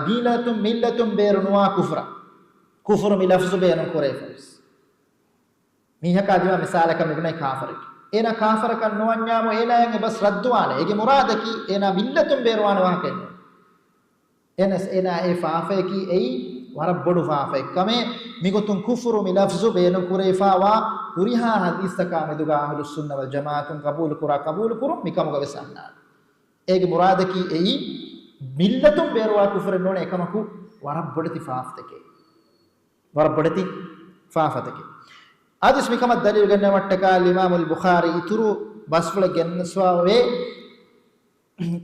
ދީނަތުން މިއްލަތުން ބޭރު ނުވާ ކުފުރަށް. ކުފުރު މި ލަފްޒު ބޭނުން ކުރެވިފަ ވެސް. މީހަކާ ދިމާ މިސާލަކަށް މިބުނައި ކާފަރެއް. އޭނާ ކާފަރަކަށް ނުވަންޏާމު އޭނާއަށް އެ ބަސް ރައްދުވާނެ. އޭގެ މުރާދަކީ އޭނާ މިއްލަތުން ބޭރުވާނެ ވާހަކައެއް ނޫން. އެހެނަސް އޭނާ އެ ފާފަޔަކީ އެއީ ވަރަށް ބޮޑު ފާފައެއް ކަމޭ. މިގޮތުން ކުފުރު މި ލަފްޒު ބޭނުން ކުރެވިފާވާ ހުރިހާ ޙަދީޘްތަކާ މެދުގަ އަހުލުއްސުންނަ ވަލްޖަމާޢަތުން ޤަބޫލުކުރާ، ޤަބޫލުކުރުން މިކަމުގަ ވެސް އަންނާނެ. އޭގެ މުރާދަކީ އެއީ މިއްލަތުން ބޭރުވާ ކުފުރެއް ނޫނޭ، އެކަމަކު ވަރަށް ބޮޑެތި ފާފަތަކެއް. ވަރަށް ބޮޑެތި ފާފަތަކެއް. އަދިސް މިކަމަށް ދަލީލު ގެންނެވުމަށްޓަކާ އިމާމުލް ބުޚާރީ އިތުރު ބަސްފުޅެއް ގެންނަސްވާވޭ.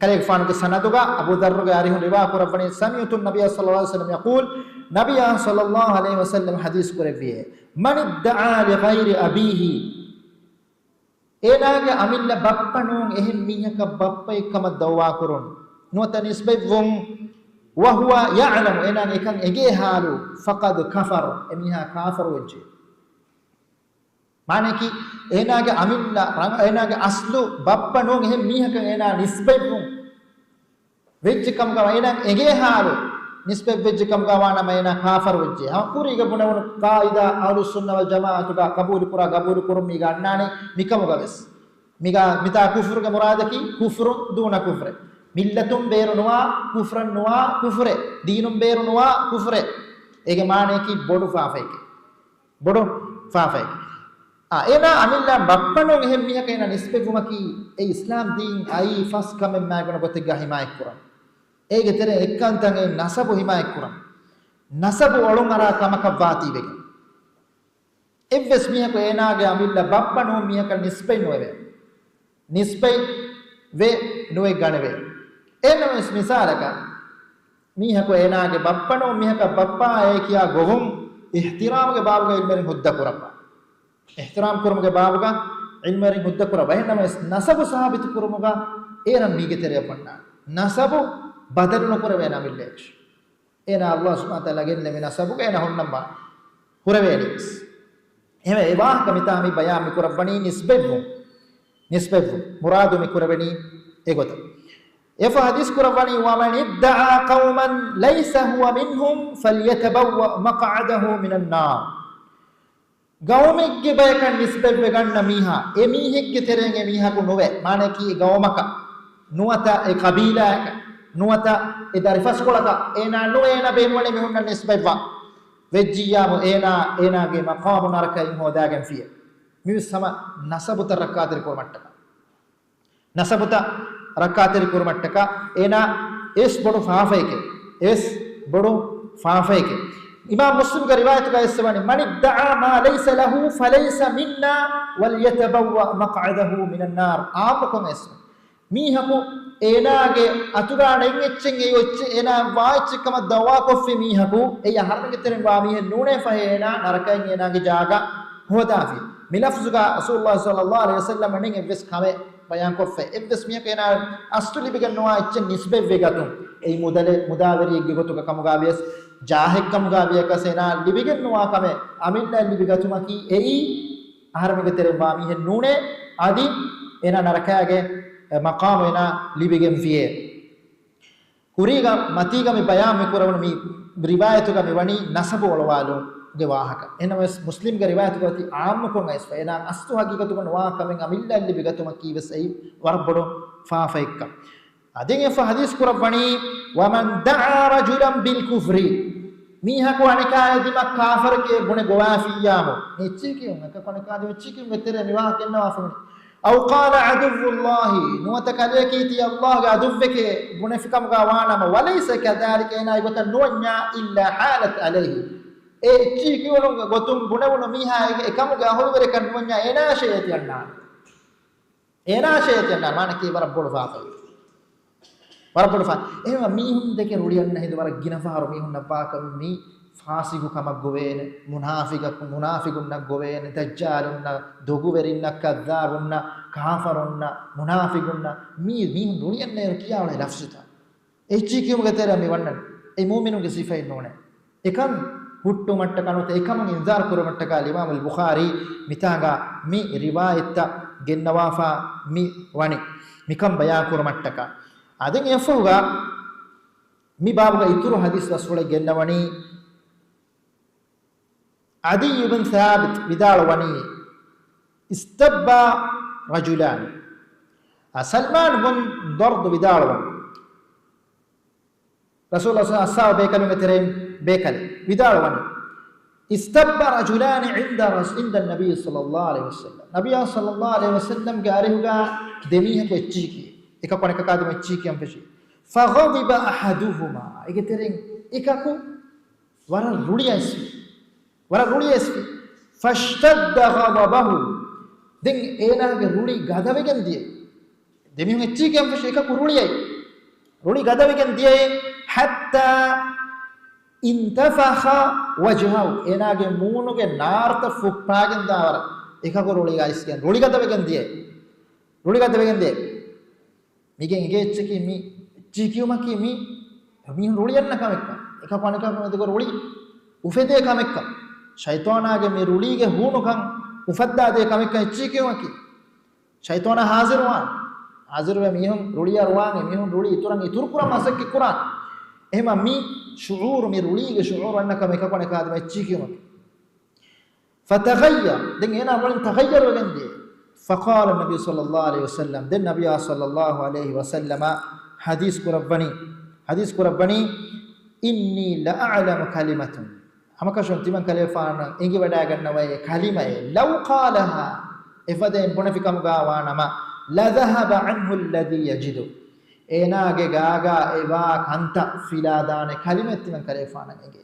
ކަލޭގެފާނުގެ ސަނަދުގަ އަބޫ ޛައްރުގެ އަރިހުން ރިވާ ކުރައްވަނީ، سمعت النبي صلى الله عليه وسلم يقول، ނަބިއްޔާ ޞައްލައްލާހު ޢަލައިހި ވަސައްލަމަ ޙަދީޘް ކުރެއްވިއޭ، من ادعى لغير أبيه، އޭނާގެ އަމިއްލަ ބައްޕަ ނޫން އެހެން މީހަކަށް ބައްޕައެއްކަމަށް ދައުވާކުރުން ނުވަތަ ނިސްބަތްވުން، وهو يعلم، އޭނާ އެކަން އެނގޭ ޙާލު، فقد كفر، އެމީހާ ކާފަރުވެއްޖެ. މާނައަކީ، އޭނާގެ އަމިއްލަ ރަނގަ-، އޭނާގެ އަސްލު ބައްޕަ ނޫން އެހެން މީހަކަށް އޭނާ ނިސްބަތްވުން ވެއްޖެ ކަމުގަ އޭނާ އެނގޭ ޙާލު، ނިސްބަތްވެއްޖެ ކަމުގަ ވާނަމަ އޭނާ ކާފަރުވެއްޖެ. ހަމަ ކުރީގަ ބުނެވުނު ޤާޢިދާ އަހުލުއްސުންނަ ވަލްޖަމާޢަތުގަ ޤަބޫލުކުރާ، ޤަބޫލުކުރުން މީގަ އަންނާނެ މިކަމުގަ ވެސް. މިގަ މިތާ ކުފުރުގެ މުރާދަކީ ކުފުރުން ދޫނަ ކުފުރެއް. މިއްލަތުން ބޭރުނުވާ، ކުފްރަށް ނުވާ ކުފުރެއް. ދީނުން ބޭރުނުވާ ކުފުރެއް. އޭގެ މާނައަކީ ބޮޑު ފާފައެކޭ. ބޮޑު ފާފައެކޭ. އާ، އޭނާ އަމިއްލަ ބައްޕަ ނޫން އެހެން މީހަކަށް އޭނާ ނިސްބަތްވުމަކީ އެ އިސްލާމް ދީން އައީ ފަސް ކަމެއް މާގަނޑު ގޮތެއްގަ ހިމާޔަތްކުރަން. އޭގެ ތެރެއިން އެއްކަންތައް އެއީ ނަސަބު ހިމާޔަތްކުރަން. ނަސަބު އޮޅުން އަރާ ކަމަކަށް ވާތީވެގެން. އެއްވެސް މީހަކު އޭނާގެ އަމިއްލަ ބައްޕަ ނޫން މީހަކަށް ނިސްބަތް ނުވެވޭ. ނިސްބަތް ވެ ނުވެ ގަނެވޭ. އެހެންނަމަވެސް މިސާލަކަށް، މީހަކު އޭނާގެ ބައްޕަ ނޫން، މީހަކަށް ބައްޕާ އޭ ކިޔާ ގޮވުން އިޙްތިރާމުގެ ބާބުގަ ޢިލްމުވެރިން ހުއްދަ ކުރައްވާ. އިޙްތިރާމް ކުރުމުގެ ބާބުގަ ޢިލްމުވެރިން ހުއްދަ ކުރައްވާ. އެހެންނަމަވެސް ނަސަބު ސާބިތު ކުރުމުގަ އޭރަށް މީގެ ތެރެއަށް ވަންނާނެ. ނަސަބު ބަދަލު ނުކުރެވޭނެ އަމިއްލައަކަށް. އޭނާ ﷲ ސުބްޙާނަހޫ ވަތަޢާލާ ގެންނެވި ނަސަބުގަ އޭނާ ހުންނަން މާ ހުރެވޭނީވެސް. އެހެންވެ، އެ ވާހަކަ މިތާ މި ބަޔާން މި ކުރައްވަނީ ނިސްބަތްވުން. ނިސްބަތްވުން. މުރާދު މި ކުރެވެނީ އެގޮތަށް. އެފަ ޙަދީޘް ކުރައްވަނީ، ومن ادعى قوما ليس هو منهم فليتبوأ مقعده من النار. ގައުމެއްގެ ބަޔަކަށް ނިސްބަތްވެ ގަންނަ މީހާ، އެ މީހެއްގެ ތެރެއިން އެ މީހަކު ނުވެ، މާނައަކީ އެ ގައުމަކަށް، ނުވަތަ އެ ޤަބީލާއަކަށް، ނުވަތަ އެ ދަރިފަސްކޮޅަކަށް އޭނާ ނުވެ، އޭނާ ބޭނުންވަނީ މި ހުންނަ ނިސްބަތްވާ. ވެއްޖިއްޔާމު އޭނާ، އޭނާގެ މަޤާމު ނަރަކައިން ހޯދާގެންފިޔޭ. މިވެސް ހަމަ ނަސަބުތައް ރައްކާތެރި ކުރުމަށްޓަކާ. ނަސަބުތައް ރައްކާތެރި ކުރުމަށްޓަކާ އޭނާ އެވެސް ބޮޑު ފާފައެކޭ. އެވެސް ބޮޑު ފާފައެކޭ. އިމާމް މުސްލިމްގެ ރިވާޔަތުގަ އެއްސެވަނީ، من ادعى ما ليس له فليس منا وليتبوأ مقعده من النار. އާއްމުކޮށް އެއްސެވަނީ. މީހަކު އޭނާގެ އަތުގަ ނެތް އެއްޗެއް އެއީ އޮއްޗެއް، އޭނާ ވާ އެއްޗެއް ކަމަށް ދަޢުވާ ކޮށްފި މީހަކު، އެއީ އަހަރެމެންގެ ތެރެއިން ވާ މީހެއް ނޫނޭ ފަހެ އޭނާ ނަރަކައިން އޭނާގެ ޖާގަ ހޯދާފި. މި ލަފްޒުގަ ރަސޫލުﷲ ޞައްލަﷲ ޢަލައިހި ވަސައްލަމަށް އެއްވެސް ކަމެއް ބަޔާންކޮށްފަ، އެއްވެސް މީހަކު އޭނާ އަސްލު ލިބިގެން ނުވާ އެއްޗެއް ނިސްބަތްވެ ގަތުން، އެއީ މުދަލެއް، މުދާވެރިއެއްގެ ގޮތުގަ ކަމުގަ ވިޔަސް، ޖާހެއް ކަމުގަ ވިޔަސް، އޭނާ ލިބިގެން ނުވާ ކަމެއް އަމިއްލައަށް ލިބިގަތުމަކީ އެއީ އަހަރެމެންގެ ތެރެއިން ވާ މީހެއް ނޫނޭ، އަދި އޭނާ ނަރަކައިގެ މަޤާމު އޭނާ ލިބިގެން ފިޔޭ. ކުރީގަ މަތީގަ މި ބަޔާން މި ކުރެވުނު މި ރިވާޔަތުގަ މި ވަނީ ނަސަބު އޮޅުވާލުމުގެ ވާހަކަ. އެހެންނަމަވެސް މުސްލިމްގެ ރިވާޔަތުގަ އޮތީ އާއްމުކޮށް އައިސްފަ. އޭނާ އަސްލު ހަގީގަތުގަ ނުވާ ކަމެއް އަމިއްލައަށް ލިބިގަތުމަކީވެސް އެއީ ވަރަށް ބޮޑު ފާފައެއްކަން. އަދި އެފަ ޙަދީޘް ކުރައްވަނީ، ومن دعا رجلا بالكفر. މީހަކު އަނެކާއަށް ދިމަ ކާފަރެކޭ ބުނެ ގޮވާފިއްޔާމު. މި އެއްޗިހި ކިޔުން، އެކަކު އަނެކާ ދިމަ އެއްޗިހި ކިޔުން ވެތެރޭ މި ވާހަކަ އެންނަވާފަ ވަނީ. أو قال عدو الله، ނުވަތަ ކަލޭ ކީތީ ﷲގެ ޢަދުއްވެކޭ ބުނެފިކަމުގަ ވާނަމަ، وليس كذلك، އޭނާ އެގޮތަށް ނުވަންޏާ، إلا حالت عليه، އެ އެއްޗިހި ކިޔުނު ގޮތުން ބުނެވުނު މީހާ އެ، އެކަމުގެ އަހުލުވެރިކަން ނުވަންޏާ އޭނާއަށޭ އޭތި އަންނާނެ. އޭނާއަށޭ އޭތި އަންނާނެ، މާނައަކީ ވަރަށް ބޮޑު ފާފައެއް. ވަރަށް ބޮޑު ފާ-، އެހެންވީމަ މީހުން ދެކެ ރުޅި އަންނަ ހިނދު ވަރަށް ގިނަ ފަހަރު މީހުންނަށް ވާކަމެއް މީ ފާސިގު ކަމަށް ގޮވޭނެ، މުނާފިގަ-، މުނާފިގުންނަށް ގޮވޭނެ، ދައްޖާލުންނަށް، ދޮގުވެރިންނަށް، ކައްޛާބުންނަށް، ކާފަރުންނަށް، މުނާފިގުންނަށް، މީ މީހުން ރުޅި އަންނައިރު ކިޔާ އުޅޭ ލަފްޒުތައް. އެއްޗިހި ކިޔުމުގެ ތެރެއަށް މި ވަންނަނީ. އެ މުއުމިނުންގެ ސިފައެއް ނޫނޭ. އެކަން ހުއްޓުމަށްޓަކާ ނުވަތަ އެކަމުން އިންޒާރު ކުރުމަށްޓަކާ އިމާމުލް ބުޚާރީ މިތާނގަ މި ރިވާޔަތްތައް ގެންނަވާފަ މި ވަނީ. މިކަން ބަޔާން ކުރުމަށްޓަކާ. އަދި އެފަހުގަ މި ބާބުގަ އިތުރު ޙަދީޘް ބަސްފުޅެއް ގެންނަވަނީ، ޢަދިއްޔު ބިން ސާބިތު ވިދާޅުވަނީ، استب رجلان. އަ، ސަލްމާން ބުން ދަރްދު ވިދާޅުވަނީ، ރަސޫލު އައްސާ ބޭކަލުންގެ ތެރެއިން ބޭކަލެއް ވިދާޅުވަނީ، استب رجلان عند رس-، عند النبي صلى الله عليه وسلم. ނަބިއްޔާ ޞައްލައްލާހު ޢަލައިހި ވަސައްލަމްގެ އަރިހުގަ ދެމީހަކު އެއްޗިހި ކިޔޭ. އެކަކު އަނެކަކާ ދިމަ އެއްޗިހި ކިޔަން ފެށި. فغضب أحدهما. އޭގެ ތެރެއިން އެކަކު ވަރަށް ރުޅި އައިސްފި. ވަރަށް ރުޅި އައިސްފި. فاشتد غضبه. ދެން އޭނާގެ ރުޅި ގަދަވެގެން ދިޔައީ. ދެމީހުން އެއްޗިހި ކިޔަން ފެށި އެކަކު ރުޅިއައި. ރުޅި ގަދަވެގެން ދިޔައީ. حتى انتفخ وجهه. އޭނާގެ މޫނުގެ ނާރުތައް ފުއްޕާގެން ދާވަރަށް އެކަކު ރުޅި އައިސްގެން، ރުޅި ގަދަވެގެން ދިޔައީ. ރުޅި ގަދަވެގެން ދިޔައީ. މީގެ އިނގޭ އެއްޗަކީ މި އެއްޗިހި ކިޔުމަކީ މި މީހުން ރުޅި އަންނަ ކަމެއްކަން. އެކަކު އަނެކަކު މެދުގަ ރުޅި އުފެދޭ ކަމެއްކަން. ޝައިޠާނާގެ މި ރުޅީގެ ހޫނުކަން އުފައްދާދޭ ކަމެއްކަން އެއްޗިހި ކިޔުމަކީ. ޝައިޠާނާ ހާޒިރުވާން. ހާޒިރުވެ މީހުން ރުޅިއަރުވާން، އެމީހުން ރުޅި އިތުރަށް އިތުރުކުރަން މަސައްކަތް ކުރާން. އެހެމަ މި ޝުޢޫރު، މި ރުޅީގެ ޝުޢޫރު އަންނަ ކަމަށް އެކަކު އަނެކާ ދިމަ އެއްޗިހި ކިޔުމަކީ. فتغير، ދެން އޭނާ މުޅިން ތަޣައްޔަރުވެގެން ދިޔައީ. فقال النبي صلى الله عليه وسلم، ދެން ނަބިއްޔާ ޞައްލައްލާހު ޢަލައިހި ވަސައްލަމަ ޙަދީޘް ކުރައްވަނީ، ޙަދީޘް ކުރައްވަނީ، إني لأعلم كلمة، ހަމަކަށަވަރުން ތިމަން ކަލޭފާނަށް އެނގިވަޑައިގަންނަވައޭ ކަލިމައެއް، لو قالها، އެފަދައިން ބުނެފިކަމުގަ ވާނަމަ، لذهب عنه الذي يجد، އޭނާގެ ގާގާ އެވާ ކަންތައް ފިލާދާނެ ކަލިމައެއް ތިމަން ކަލޭފާނަށް އެނގޭ.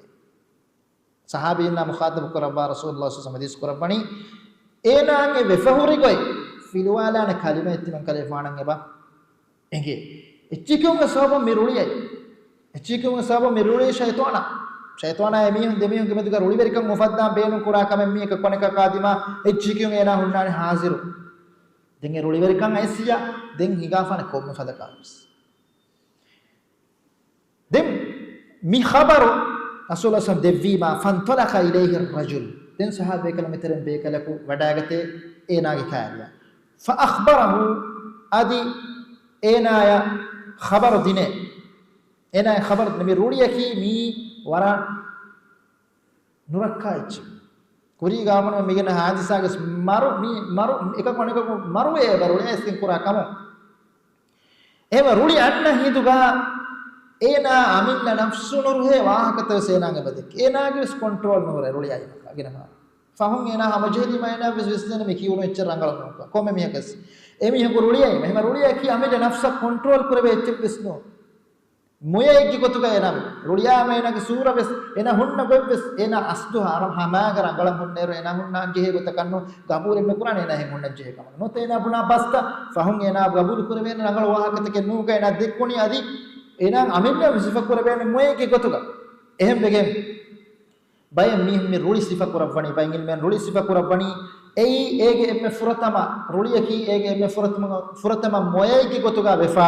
ޞަޙާބީންނާ މުޚާޠަބު ކުރައްވާ ރަސޫލުﷲ ޞައްލަﷲު ޢަލައިހި ވަސައްލަމަ ޙަދީޘް ކުރައްވަނީ، އޭނާއަށް އެ ވެފަހުރި ގޮތް، ފިލުވާލާނެ ކަލިމައެއް ތިމަން ކަލޭފާނަށް އެބަ އެނގޭ. އެއްޗެއް ކިޔުމުގެ ސަބަބުން މި ރުޅިއައި. އެއްޗެއް ކިޔުމުގެ ސަބަބުން މި ރުޅި ޝައިޠާނާ. ޝައިޠާނާ އެމީހުން ދެމީހުންގެ މެދުގަ ރުޅިވެރިކަން އުފައްދާން ބޭނުން ކުރާ ކަމެއް މީ އެކަކު އަނެކަކާ ދިމާ އެއްޗެއް ކިޔުން އޭނާ ހުންނާނެ ހާޒިރު. ދެން އެ ރުޅިވެރިކަން އައިސް ސިޔާ ދެން ހިނގާފާނެ ކޮންމެ ފަދަ ކާވެސް. ދެން މި ޚަބަރު ރަސޫލާ ސަމް ދެއްވީމާ، فانطلق إليه الرجل. ދެން ޞަޙާބީ ބޭކަލުން މިތެރެން ބޭކަލަކު ވަޑާގަތޭ އޭނާގެ ކާރިޔާ. فأخبره، އަދި އޭނާޔަށް ޚަބަރު ދިނޭ. އޭނާޔަށް ޚަބަރު ދިނޭ. މި ރުޅިއަކީ މީ ވަރަށް ނުރައްކާ އެއްޗެއް. ކުރީގާ ވަނަމަ މިގެން ހާދިސާގެ މަރު، މި މަރު އެކަކު އަނެކަކު މަރުވޭ އެބަ ރުޅި އައިސްގެން ކުރާ ކަމުން. އެހެންވެ ރުޅި އަންނަ ހިނދުގާ އޭނާ އަމިއްލަ ނަފްސު ނުރުހޭ ވާހަކަތައް ވެސް އޭނާގެ މެދެއް. އޭނާގެ ވެސް ކޮންޓްރޯލް ނުވެ ރުޅި އައިމަކާ ގިނަ ފަހަރު. ފަހުން އޭނާ ހަމަޖެހިލީމާ އޭނާ ވެސް ވިސްނޭނެ މި ކިޔުނު އެއްޗެއް ރަނގަޅު ނޫންކަން. ކޮންމެ މީހަކަސް އެމީހަކު ރުޅި އައިމަ. އެހެންވެ ރުޅިއަކީ އަމިއްލަ ނަފްސަށް ކޮންޓްރޯލް ކުރެވޭ އެއްޗެއް ވެސް ނޫން. މޮޔައެއްގެ ގޮތުގަ އޭނާ ރުޅިއައިމަ އޭނާގެ ސޫރަ ވެސް އޭނާ ހުންނަ ގޮތް ވެސް އޭނާ އަސްލު ހަރަ ހަމާގަ ރަނގަޅަށް ހުންނައިރު އޭނާ ހުންނާން ޖެހޭ ގޮތަކަށް ނޫން، ގަބޫލެއް ނުކުރާނެ އޭނާ އެހެން ހުންނަން ޖެހޭ ކަމަށް. ނުވަތަ އޭނާ ބުނާ ބަސްތައް ފަހުން އޭނާ ގަބޫލު ކުރެވޭނެ ރަނގަޅު ވާހަކަތަކެއް ނޫންކަން އޭނާ ދެއްކުނީ އަދި އޭނާ އަމިއްލަ ސިފަ ކުރެވޭނެ މޮޔައެއްގެ ގޮތުގަ. އެހެން ވެގެން ބައެއް މީހުން މި ރުޅި ސިފަ ކުރައްވަނީ، ބައެއް އިލްމުވެރިން ރުޅި ސިފަ ކުރައްވަނީ، އެއީ އޭގެ އެންމެ ފުރަތަމަ، ރުޅިއަކީ އޭގެ އެންމެ ފުރަތަމަ، ފުރަތަމަ މޮޔައެއްގެ ގޮތުގަ ވެފާ،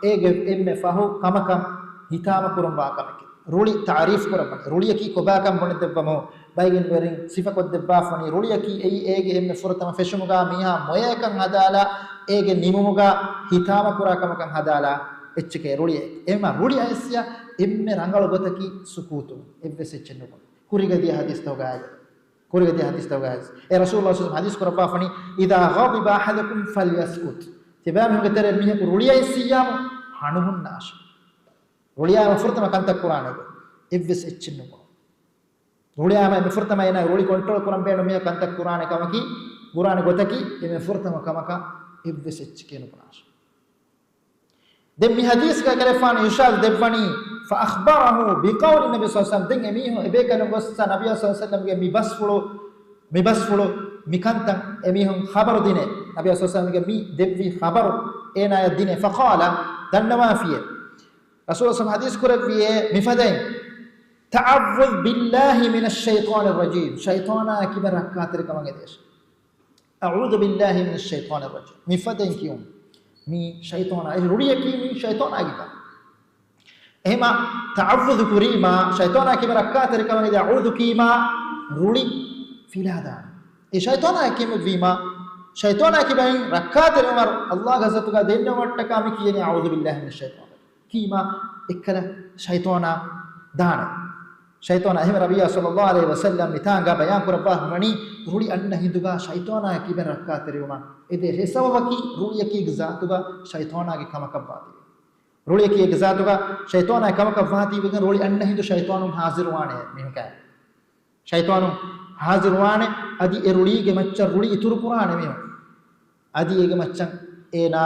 އޭގެ އެންމެ ފަހު ކަމަކަށް ހިތާމަ ކުރަންވާ ކަމެކެވެ. ރުޅި ތަޢުރީފު ކުރައްވަނީ، ރުޅިއަކީ ކޮބާކަން ބުނެދެއްވަމު، ބައެއް އިލްމުވެރިން ސިފަކޮށްދެއްވާފަނީ، ރުޅިއަކީ އެއީ އޭގެ އެންމެ ފުރަތަމަ ފެށުމުގަ މީހާ މޮޔައަކަށް ހަދާލާ، އޭގެ ނިމުމުގަ ހިތާމަ ކުރާ ކަމަކަށް ހަދާލާ އެއްޗެކޭ ރުޅިއެއް. އެހެންމާ ރުޅި އައިސް ސިޔާ އެންމެ ރަނގަޅު ގޮތަކީ ސުކޫތު. އެއްވެސް އެއްޗެއް ނުބުނުން. ކުރިގަ ދިޔަ ޙަދީޘްތަކުގައި، ކުރިގަ ދިޔަ ޙަދީޘްތަކުގައި އެ ރަސޫލުﷲ ޞައްލަﷲ ޢަލައިހި ވަސައްލަމަ ޙަދީޘް ކުރައްވާފަނީ، إذا غضب أحدكم فليسكت. ތިބާމީހުންގެ ތެރެއިން މީހަކު ރުޅިއައިސް ސިއްޔާމު ހަނު ހުންނާށި. ރުޅިއައިމަ ފުރަތަމަ ކަންތައް ކުރާނެ އެއްވެސް އެއްޗެއް ނުބުނުން. ރުޅިއައިމަ އެންމެ ފުރަތަމަ އޭނާ ރުޅި ކޮންޓްރޯލް ކުރަން ބޭނުން މީހަކު ކަންތައް ކުރާނެ ކަމަކީ، ކުރާނެ ގޮތަކީ އެންމެ ފުރަތަމަ ކަމަކަށް އެއްވެސް އެއްޗެކޭ ނުބުނާށި. ދެން މި ޙަދީޘްގަ ކަލޭފާނު އިރުޝާދު ދެއްވަނީ، فأخبره بقول النبي صلى الله عليه وسلم. ދެން އެމީހުން އެބޭކަލުން ގޮއްސަ ނަބިއްޔާ ޞައްލަﷲ ޢަލައިހި ވަސައްލަމްގެ މި ބަސްފުޅު، މި ބަސްފުޅު، މި ކަންތައް އެމީހުން ޚަބަރު ދިނޭ. ނަބިއްޔާ ޞައްލަﷲ ޢަލައިހި ވަސައްލަމްގެ މި ދެއްވި ޚަބަރު އޭނާޔަށް ދިނޭ. فقال، ދަންނަވާފިޔޭ. ރަސޫލު ޞައްލަﷲ ޢަލައިހި ވަސައްލަމް ޙަދީޘް ކުރެއްވިޔޭ މިފަދައިން، تعوذ بالله من الشيطان الرجيم. ޝައިޠާނާ ކިބަ ރައްކާތެރިކަމަށް އެދޭށި. أعوذ بالله من الشيطان الرجيم. މިފަދައިން ކިޔުން. މީ ޝައިޠާނާ، އެ ރުޅިއަކީ މީ ޝައިޠާނާގެ ބަ. އެހެމަ ތަޢައްވުޛު ކުރީމާ، ޝައިޠާނާ ކިބަ ރައްކާތެރިކަމަށް އެދޭ، އަޢޫޛު ކީމާ ރުޅި ފިލާދާނެ. އެ ޝައިޠާނާ ކިޔަމެއްވީމާ، ޝައިޠާނާ ކިބައިން ރައްކާތެރިވުމަށް ﷲގެ ޙަޟްރަތުގަ ދެންނެވުމަށްޓަކާ މި ކިޔަނީ، أعوذ بالله من الشيطان الرجيم. ކީމާ އެއްކަލަ ޝައިޠާނާ ދާނެ. ޝައިޠާނާ އެހެން ނަބިއްޔާ ޞައްލަﷲ ޢަލައިހި ވަސައްލަމް މިތާނގަ ބަޔާން ކުރައްވާ ހުންނަނީ، ރުޅި އަންނަ ހިނދުގަ ޝައިޠާނާ ކިބައިން ރައްކާތެރިވުމަށް އެދޭ. އެ ސަބަބަކީ ރުޅިއަކީ ޒާތުގަ ޝައިޠާނާގެ ކަމަކަށްވާތީ. ރުޅިއަކީ އެ ޒާތުގަ ޝައިޠާނާ ކަމަކަށް ވާތީވެގެން ރުޅި އަންނަ ހިނދު ޝައިޠާނުން ޙާޟިރުވާނެ މީހުން ކައި. ޝައިޠާނުން ޙާޟިރުވާނެ، އަދި އެ ރުޅީގެ މައްޗަށް ރުޅި އިތުރު ކުރާނެ މީހުން. އަދި އޭގެ މައްޗަށް އޭނާ